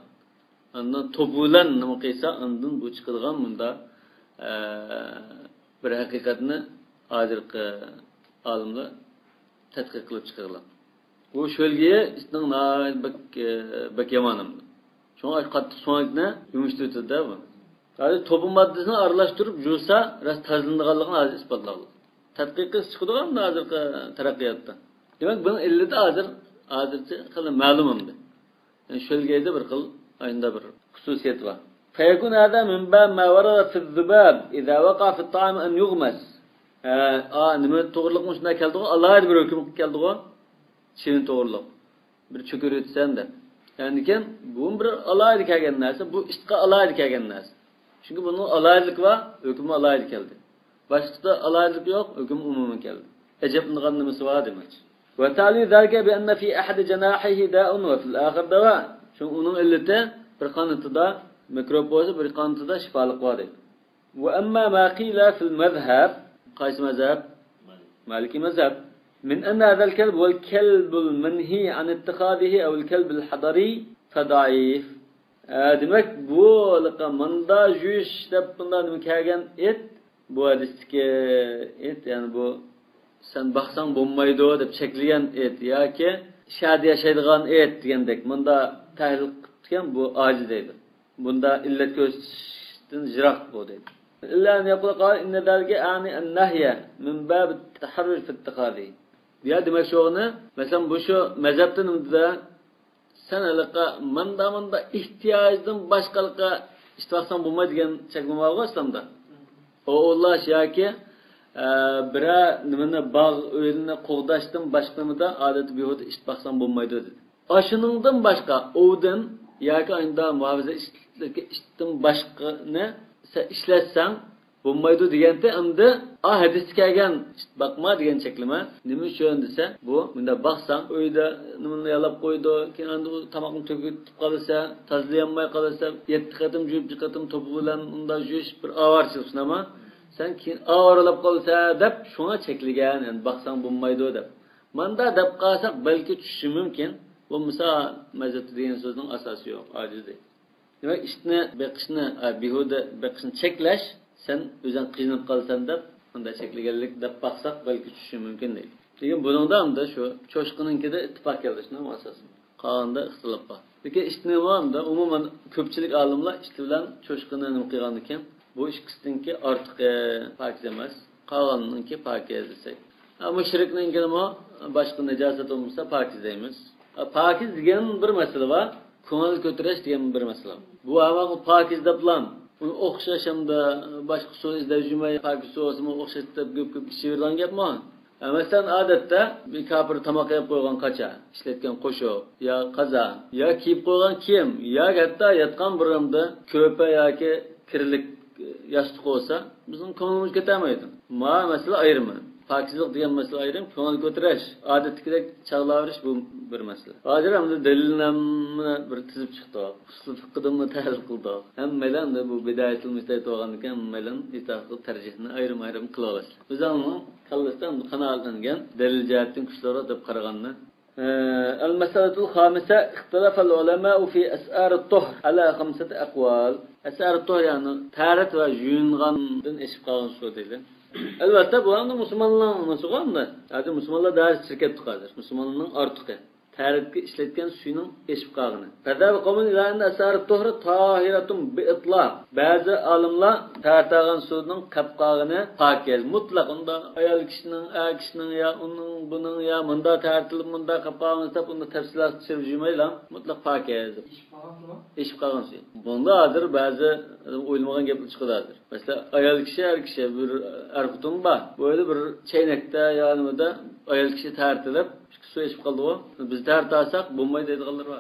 Ondan topu bilan nima qilsa, ondan bu chiqadigan bunda bir haqiqatni hozirgi olimlar tadqiq qilib chiqargan. Bu shulgi itning bak yomonim. Shunga qattiq so'ngakni yumshatadi bu. Hozir topu maddasini aralashtirib yuvsa, rost tozalanadiganligini hozir isbotlagan. Tadqiqi chiqadigan hozirgi taraqqiyotda. Demak, buning illati hozircha hali ma'lum endi. Ya'ni shulgayda bir xil ayında bir xususiyat var. فيكون هذا من باب ما ورد في الذباب إذا وقع في الطعام أن يغمس. Nima to'g'riliqmi shunday keldi-ku, alohida bir hukm keldi-ku, chivin to'g'riliq. Bir cho'kir o'tsan deb. Ya'ni keyin bu bir alohida kelgan narsa, bu ishqa alohida kelgan narsa. Chunki buning alohidaligi va hukmi alohida keldi. Boshqasida alohidalik yo'q, hukm umumiy keldi. Ajablangan nimasi bor demak. Va ta'li zalika bi anna fi ahad janahihi da'un va fil akhar dawa. Chunki uning illati bir qanotida mikrob bo'lsa, bir qanotida shifoliq bor deydi. Va amma ma qila fil mazhab, qaysi mazhab? Maliki mazhab. من أن هذا الكلب هو الكلب المنهي عن اتخاذه أو الكلب الحضري فضعيف. Demak, bu mında yuvish deb bundan nima kelgan it, bu hadisdagi it, ya'ni bu sen baqsang bo'lmaydi deb cheklagan it yoki shahada yashaydigan it degandek bunda tahlil qilgan bu ojiz deydi. Bunda illat ko'rsatishdan jiroq bu deydi. إلا أن يقول قال إن ذلك أعني النهي من باب التحرج في اتخاذه. Ya demak şoğunu, mesela bu şu mezhepten da sen alaka manda ihtiyacdan başkalıka It baqsang bo'lmaydi degan cheklama bor islomda. O'g'irlash yoki biror nimani bog' o'yini qo'g'dashdan boshqa nimada odat behuda it baqsang bo'lmaydi dedi. Ashuningdan boshqa ovdan yoki unda muhofaza itdan boshqani ishlatsang bo'lmaydi deganda endi a hadis kelgan it boqma degan cheklama nima uchun desa, bu bunda baqsang uyda nimani yalab qo'ydi, keyin endi u tomoqni to'kib qolsa, tozalayolmay qolsa, 7 qatim yuvib, 1 qatim to'pi bilan unda yuvish bir ovarchilik shunami? Sen keyin ovarlab qolsa deb shunga cheklagan, ya'ni baqsang bo'lmaydi deb. Manda deb qolsak balki tushishi mumkin. Bo'lmasa mazhabda degan so'zning asosi yo'q, ojiz deydi. Demak, itni beqishni, behuda beqishni cheklash, sen o'zing qiynalib qolsan deb unda cheklaganlik deb baqsak balki tushishi mumkin deydi. Lekin buningda hamda shu cho'shqininkida ittifoq keldi, shuni asosi. Qolganda ixtilof bor. Lekin itni hamda umuman ko'pchilik olimlar it bilan cho'shqini nima qilgan ekan? Bu ikkisiniki ortiq pokiz emas, qolganininki pokiz desak. Mushrikninkini boshqa najosat bo'lmasa pokiz deymiz. Pokiz degan bir masala bor, ko'ngil ko'tarish degan bir masala. Bu avval pokiz deblam, uni o'xshash hamda boshqa suv izlab yurmay pokiz suv bo'lsa o'xshash deb ko'p-ko'p ichavergan gapmi? Masalan, odatda bir kofir tomoq yeb qo'ygan qacha, ishlatgan qo'shiq yo qaza, yo kiyib qo'ygan kiyim, yo hatto yotgan birimda ko'pa yoki kirlik yostiq bo'lsa, bizning ko'nglimiz ketamaydi. Ma masala ayirma. Pokizlik degan masala ayrim, ko'ngil ko'tarish, odatdagidek chag'laverish bu bir masala. Hozir hamda dalillarni bir tizib chiqdi. Usul fiqhni tahlil qildi. Hammalar bu bidayatul mujtahid bo'lgan ekan, hammalar itoat qilib tarjihni ayrim-ayrim qila oladi. Biz uni kallasidan qanoatlangan dalil jihatdan kuchliroq deb qaraganni. المسألة الخامسة اختلف العلماء في أسعار الطهر على 5 أقوال. أسعار الطهر يعني تارت ve yuyungandan eşip qalgan su deydi. Elbette bu anda Müslümanların nasıl oldu? Yani Müslümanlar daha şirket tutardır. Müslümanların artığı. Taritki işletken suyunun eşip qalğını. Fəzəb qavmin ilahında əsar tohru tahiratun bi-itlaq. Bazı alimlar tartağın suyunun qapqağını pakiz. Mutlaq onda ayol kişinin, er kişinin ya onun bunun ya mında tartılıp mında qapqağını tap onda tafsilat tushirib yurmaylar. Mutlaq pakiz. Eşip qalğan suyu. Bunda hazır bazı o'ylamagan gaplar chiqadi. Mesela ayol kishi, er kishi bir er xotin bor. Böyle bir chaynakda yo nimada ayol kishi tartilib su içip qaldı o. Biz tartsak bo'lmaydi deydiganlar bor.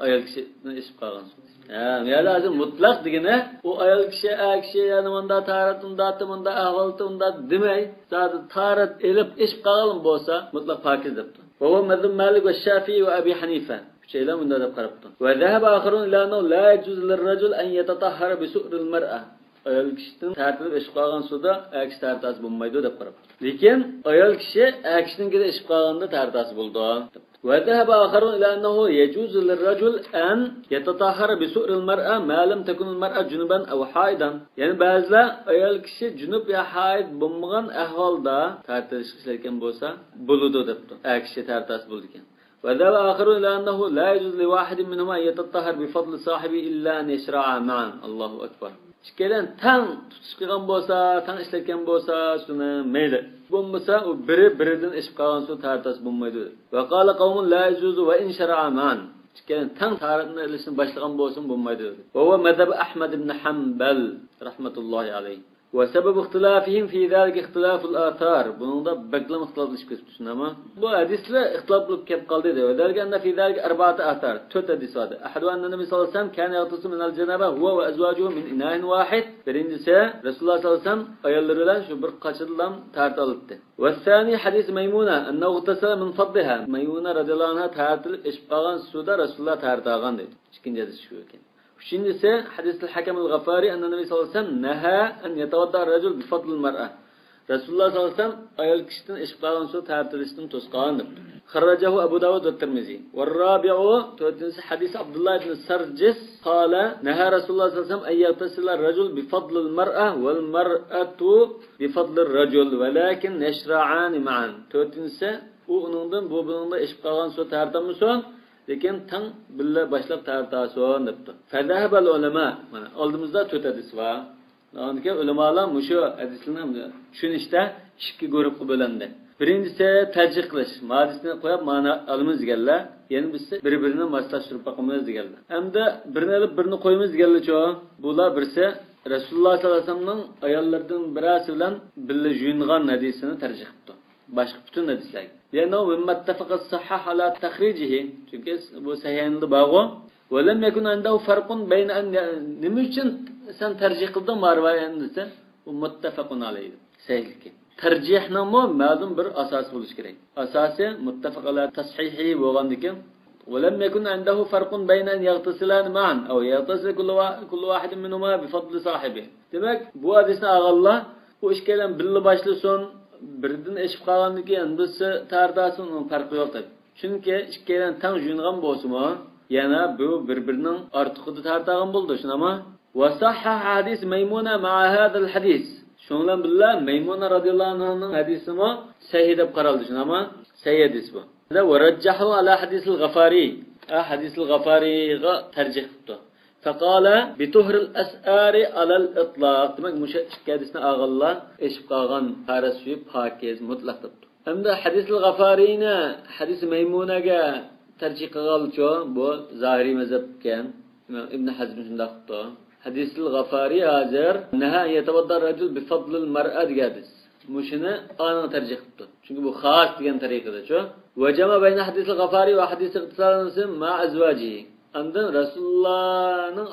Ayol kishini ichib qolgan su. Ha, ya lazım mutlaq degani u ayol kishi, er kishi ya'ni munda tarat, unda munda ahvolti, unda demay, zat tarat elib ichib qolgan bo'lsa mutlaq pokiz debdi. Va bu mazhab Malik va Shafi'i va Abi Hanifa. Uchaylar bunda deb qarabdi. Va zahaba oxirun ila annahu la yajuzu lirrajul an yatatahhara bi su'ril mar'a. Ayol kishining tartilib ichib qolgan suvda er kishi tartasi bo'lmaydi deb qarabdi. Lekin ayol kishi er kishininkida ichib qolganda tartasi bo'ldi. Va zahaba oxirun ila annahu yajuzu lirrajul an yatatahhara bi su'ril mar'a ma lam takun al mar'a junuban aw haidan. Ya'ni ba'zilar ayol kishi junub ya haid bo'lmagan ahvolda tartilish ishlayotgan bo'lsa bo'ladi debdi. Er kishi tartasi bo'ldi ekan. وذهب آخرون إلى أنه لا يجوز لواحد منهما أن يتطهر بفضل صاحبه إلا أن يشرع معا. الله أكبر. Ikkalan tang tutish qilgan bo'lsa, tang ishlatgan bo'lsa, shuni mayli. Bo'lmasa, u biri biridan ichib qolgan suv tartasi bo'lmaydi. Va qala qawmun la yajuzu va in shara'a ma'an. Ikkalan tang taratni ilishni boshlagan bo'lsin bo'lmaydi. Va huwa mazhab Ahmad ibn Hanbal rahmatullohi alayhi. وسبب اختلافهم في ذلك اختلاف الآثار. Buningda baklam ixtiloflashib ketibdi, shundami? Bu hadislar ixtilof bo'lib kelib qoldi dedi. وذلك أن في ذلك أربعة آثار. 4 hadis var. أحد أن النبي صلى الله عليه وسلم كان يغتسل من الجنابة هو وأزواجه من إناء واحد. Birincisi Rasululloh sallallohu alayhi vasallam ayollari bilan shu bir qachidan tart olibdi. والثاني حديث ميمونة أنه اغتسل من فضلها. Maymuna radhiyallohu anha tartilib ichib qolgan suvda Rasululloh tart olgan dedi. Ikkinchi hadis shu ekan. Üçüncüsü hadis-i Hakem el-G'afari enne Nebi sallallahu aleyhi ve sellem neha en yetevadda racul bi fadlil mer'a. Resulullah sallallahu aleyhi ve sellem ayol kişiden ichib qolgan suv tartilishdan to'sqandir. Xarrajahu Abu Davud va Tirmizi. Va rabi'u to'rtinchisi hadis Abdullah ibn Sarjis qala naha Rasululloh sallallohu alayhi vasallam an yaghtasila rajul bi fadlil mar'a wal mar'atu bi fadlir rajul walakin yashra'ani ma'an. To'rtinchisi u uningdan bu buningdan ichib qolgan suv tartamasin, lekin tang billa boshlab tartasin debdi. Fazahabal ulama, mana oldimizda to'rt hadis bor. Ondan ulamolar mushu hadislarni tushunishda ikki guruhga bo'lindi. Birinchisi tarjih qilish, hadisni qo'yib ma'no olamiz deganlar. Yana biz bir-birini moslashtirib boqamiz deganlar. Hamda birini olib birini qo'yamiz deganlar-chu, bular birsi Rasululloh sollallohu alayhi vasallamning ayollaridan birasi bilan birga yuyingan hadisini tarjih qildi. Boshqa butun hadislarga. Ya'ni mimma ittafaqa as-sahih ala takhrijihi, chunki bu sahihda bog'u va lam yakun indahu farqun bayna an nima uchun sen tarjih qilding marvayani desa, bu muttafaqun alayhi. Sahihlik. Tarjihning ma'lum bir asosi bo'lishi kerak. Asosi muttafaq ala tashihi bo'lgandan ولم يكن عنده فرق بين أن يغتسلان معا أو يغتسل كل واحد منهما بفضل صاحبه. Demak, bu hadisni ağalla bu ishkalan birga boshlasin, birdan eshib qolgandan keyin birisi tartasin, uning farqi yo'q deb. Chunki ikkalan tang yuyingan bo'lsa-mu, yana bu bir-birining ortiqida tartagan bo'ldi, shunami? Va sahha hadis Maymuna ma'a hadal hadis. Shundan bilan birga Maymuna radhiyallohu anhaning hadisimi sahih deb qaraldi, shunami? Sahih hadis bu. ورجحوا على حديث الغفاري حديث الغفاري ترجيح قلت فقال بطهر الأسآر على الإطلاق. Demak, musha ikki hadisni ag'allar eshib qolgan qara suyi pokiz mutlaq debdi. Hamda hadis al-G'afariyni hadis Maymunaga tarjih qilganchu, bu zohiriy mazhab ekan. Ibn Hazm shunday qildi. Hadis al-G'afariy hozir naha yatawadda rajul bi fadl al-mar'a degan hadis. Mushuni aniq tarjih qildi. Chunki bu xos degan tariqada-chu. وجمع بين حديث الغفاري وحديث اغتسال مع أزواجه. Andan Rasulullohning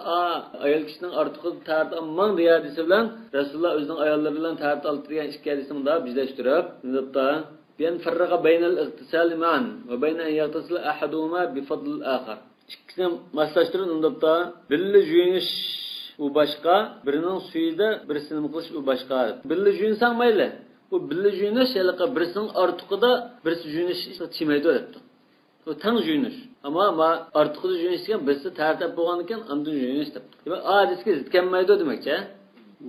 ayol kishining ortiqi tarat olmang degan hadisi bilan Rasululloh o'zining ayollari bilan tarat oldi degan ikki hadisni bunday birlashtirib, nima بأن فرق بين الاغتسال معا وبين أن يغتسل أحدهما بفضل الآخر. Ikkisini moslashtirib, undabda birga yuyinish u boshqa, birining suyida birisini qilish u boshqa. Birga yuyinsang mayli. Bu birga yuyinish yaliqa birisining ortiqida birisi yuyinish chimaydi debdi. Bu tang yuyinish. Ammo ma ortiqida yuyinish degan birisi tartib bo'lgan ekan, andan yuyinish debdi. Demak, hadisga zid kelmaydi demakchi.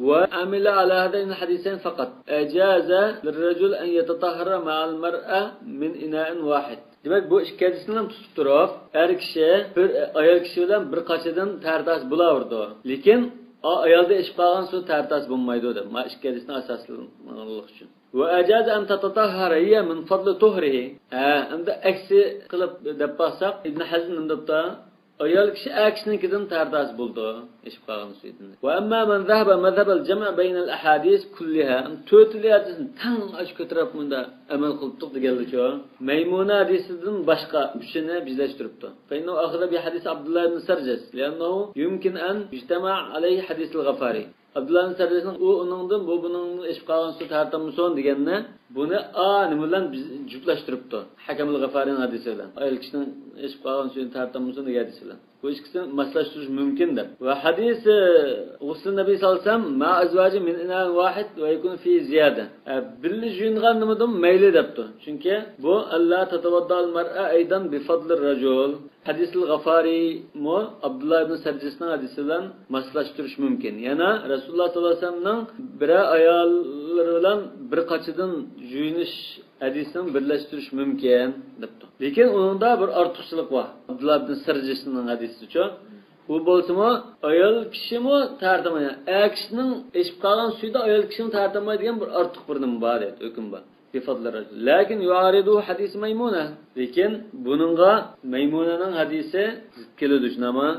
Va amila ala hadayn hadisayn faqat. Ajaza lirrajul an yatatahhara ma'al mar'a min ina'in wahid. Demak, bu ikki hadisni ham tutib turib, er kishi bir ayol kishi bilan bir qachadan tartas bo'laverdi. Lekin ayolda ichib qolgan suv tartas bo'lmaydi deb. Ma ikki hadisni asoslanganlik uchun. وأجاز أن تتطهر هي من فضل طهره. عند أكسي قلب دباسق ابن حزم دبتا ayol kishi akisinikidan tardas bo'ldi eshib qolgan suydan. Va amma man zahaba mazhab al-jam' bayna al-ahadith kulliha to'rtli hadisni tang och ko'tarib bunda amal qilibdi deganlik-ku. Maymuna hadisidan boshqa uchini bizlashtiribdi. Fa innu akhadha bi hadis Abdullah ibn Sarjas li'annahu yumkin an yujtama' alayhi hadis al-Ghafari. Abdullah ibn Sarjasning u uningdan bu buning eshib qolgan suv tartamison deganni buni nima bilan juplashtiribdi. Hakam al-G'afarining hadisi bilan. Ayol kishining eshib qolgan suvini tartamison degan hadisi bilan. Bu ikkisini moslashtirish mumkin deb. Va hadisi g'usl nabiy sollallohu alayhi vasallam ma azvaji min ina'in wahid va yakun fi ziyada. Birga yuyingan nimadan mayli debdi. Chunki bu alla tatawaddal mar'a aydan bi fadlir rajul. Hadis al-G'afari mu Abdullah ibn Sarjisning hadisi bilan moslashtirish mumkin. Yana Rasululloh sollallohu alayhi vasallamning bir ayollari bilan bir qachidan yuyinish hadisini birlashtirish mumkin debdi. Lekin unda bir ortiqchilik bor. Abdullah ibn Sarjisning hadisi-chu. U bo'lsa-mu ayol kishimi tartamaydi. Er kishining eshib qolgan suyda ayol kishini tartamaydigan bir ortiq bir nima bor deydi, hukm bor. بفضل الرجل. لكن يعارضه حديث ميمونة. Lekin buningga Maymunaning hadisi zid keladi, shunami?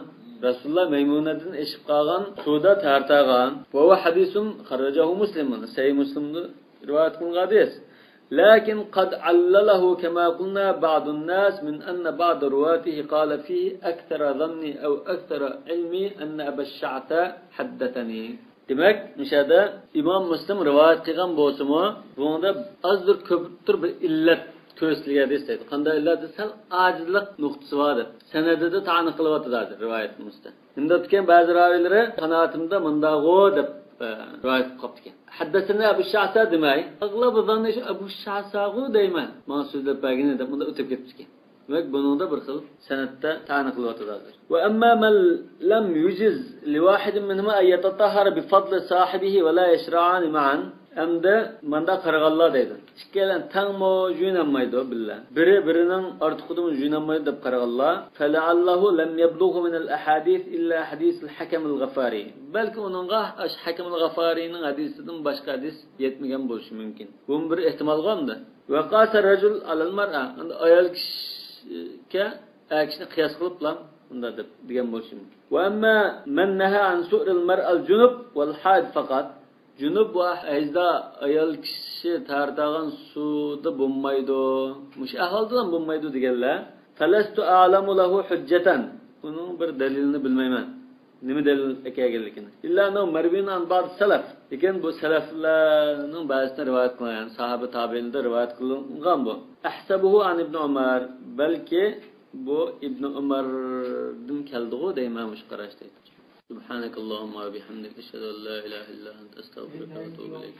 Rasululloh Maymunadan eshib qolgan suvda tartagan. Va bu hadisun xarrajahu Muslim. Sahih Muslimda rivoyat qilingan hadis. لكن قد علله كما قلنا بعض الناس من أن بعض رواته قال فيه أكثر ظني أو أكثر علمي أن أبا الشعثاء حدثني. Demak, mishada Imom Muslim rivoyat qilgan bo'lsa-mu, bunda ozdir ko'pdir bir illat ko'rsatilgan deydi. Qanday illat? Sal ojizlik nuqtasi bor deb. Sanadida ta'ni qilyotadi rivoyatimizda. Unda tutgan ba'zi raviylari qanoatimda mundag'u deb rivoyat qilib qolibdi ekan. Haddasana Abu Sha'sa demay, ag'lab zanni Abu Sha'sa'u deyman. Mana so'zlab bergini deb bunda o'tib ketibdi ekan. Demak, buningda bir xil sanadda ta'ni qilyotadi. Va amma man lam yujiz liwahidin minhuma ay yatatahhara bi fadli sahibihi va la yashra'ani ma'an. Hamda manda qarag'anlar deydi. Ikkalan tangmo yuyinolmaydi billah. Biri birining ortiqidimi yuyinolmaydi deb qarag'anlar. Fala'allahu lam yablughu min al-ahadith illa hadis al-Hakam al-G'afari. Balki uningga Hakam al-G'afariyning hadisidan boshqa hadis yetmagan bo'lishi mumkin. Bu bir ehtimol g'amda. Va qasa rajul alal mar'a. Ayol kishiga Kishini qiyos qilib unda deb degan bo'lishi mumkin. Va amma man naha an su'ril mar'al junub wal haid faqat. Junub va hayzda ayol kishi tartagan suvda bo'lmaydi, mush ahvolda ham bo'lmaydi deganlar, falastu a'lamu lahu hujjatan. Uning bir dalilini bilmayman. Nima dalil ekanligini. Illa annahu marwiyun an ba'd salaf. Lekin bu salaflarning ba'zisidan rivoyat qilingan, sahoba tabiinda rivoyat qilingan bu. Ahsabuhu an ibn Umar, balki bu Ibn Umardan keldi-ku deyman mush qarash deydi. Subhanakallahumma va bihamdika ashhadu an la ilaha illa anta astag'firuka va atubu ilayk.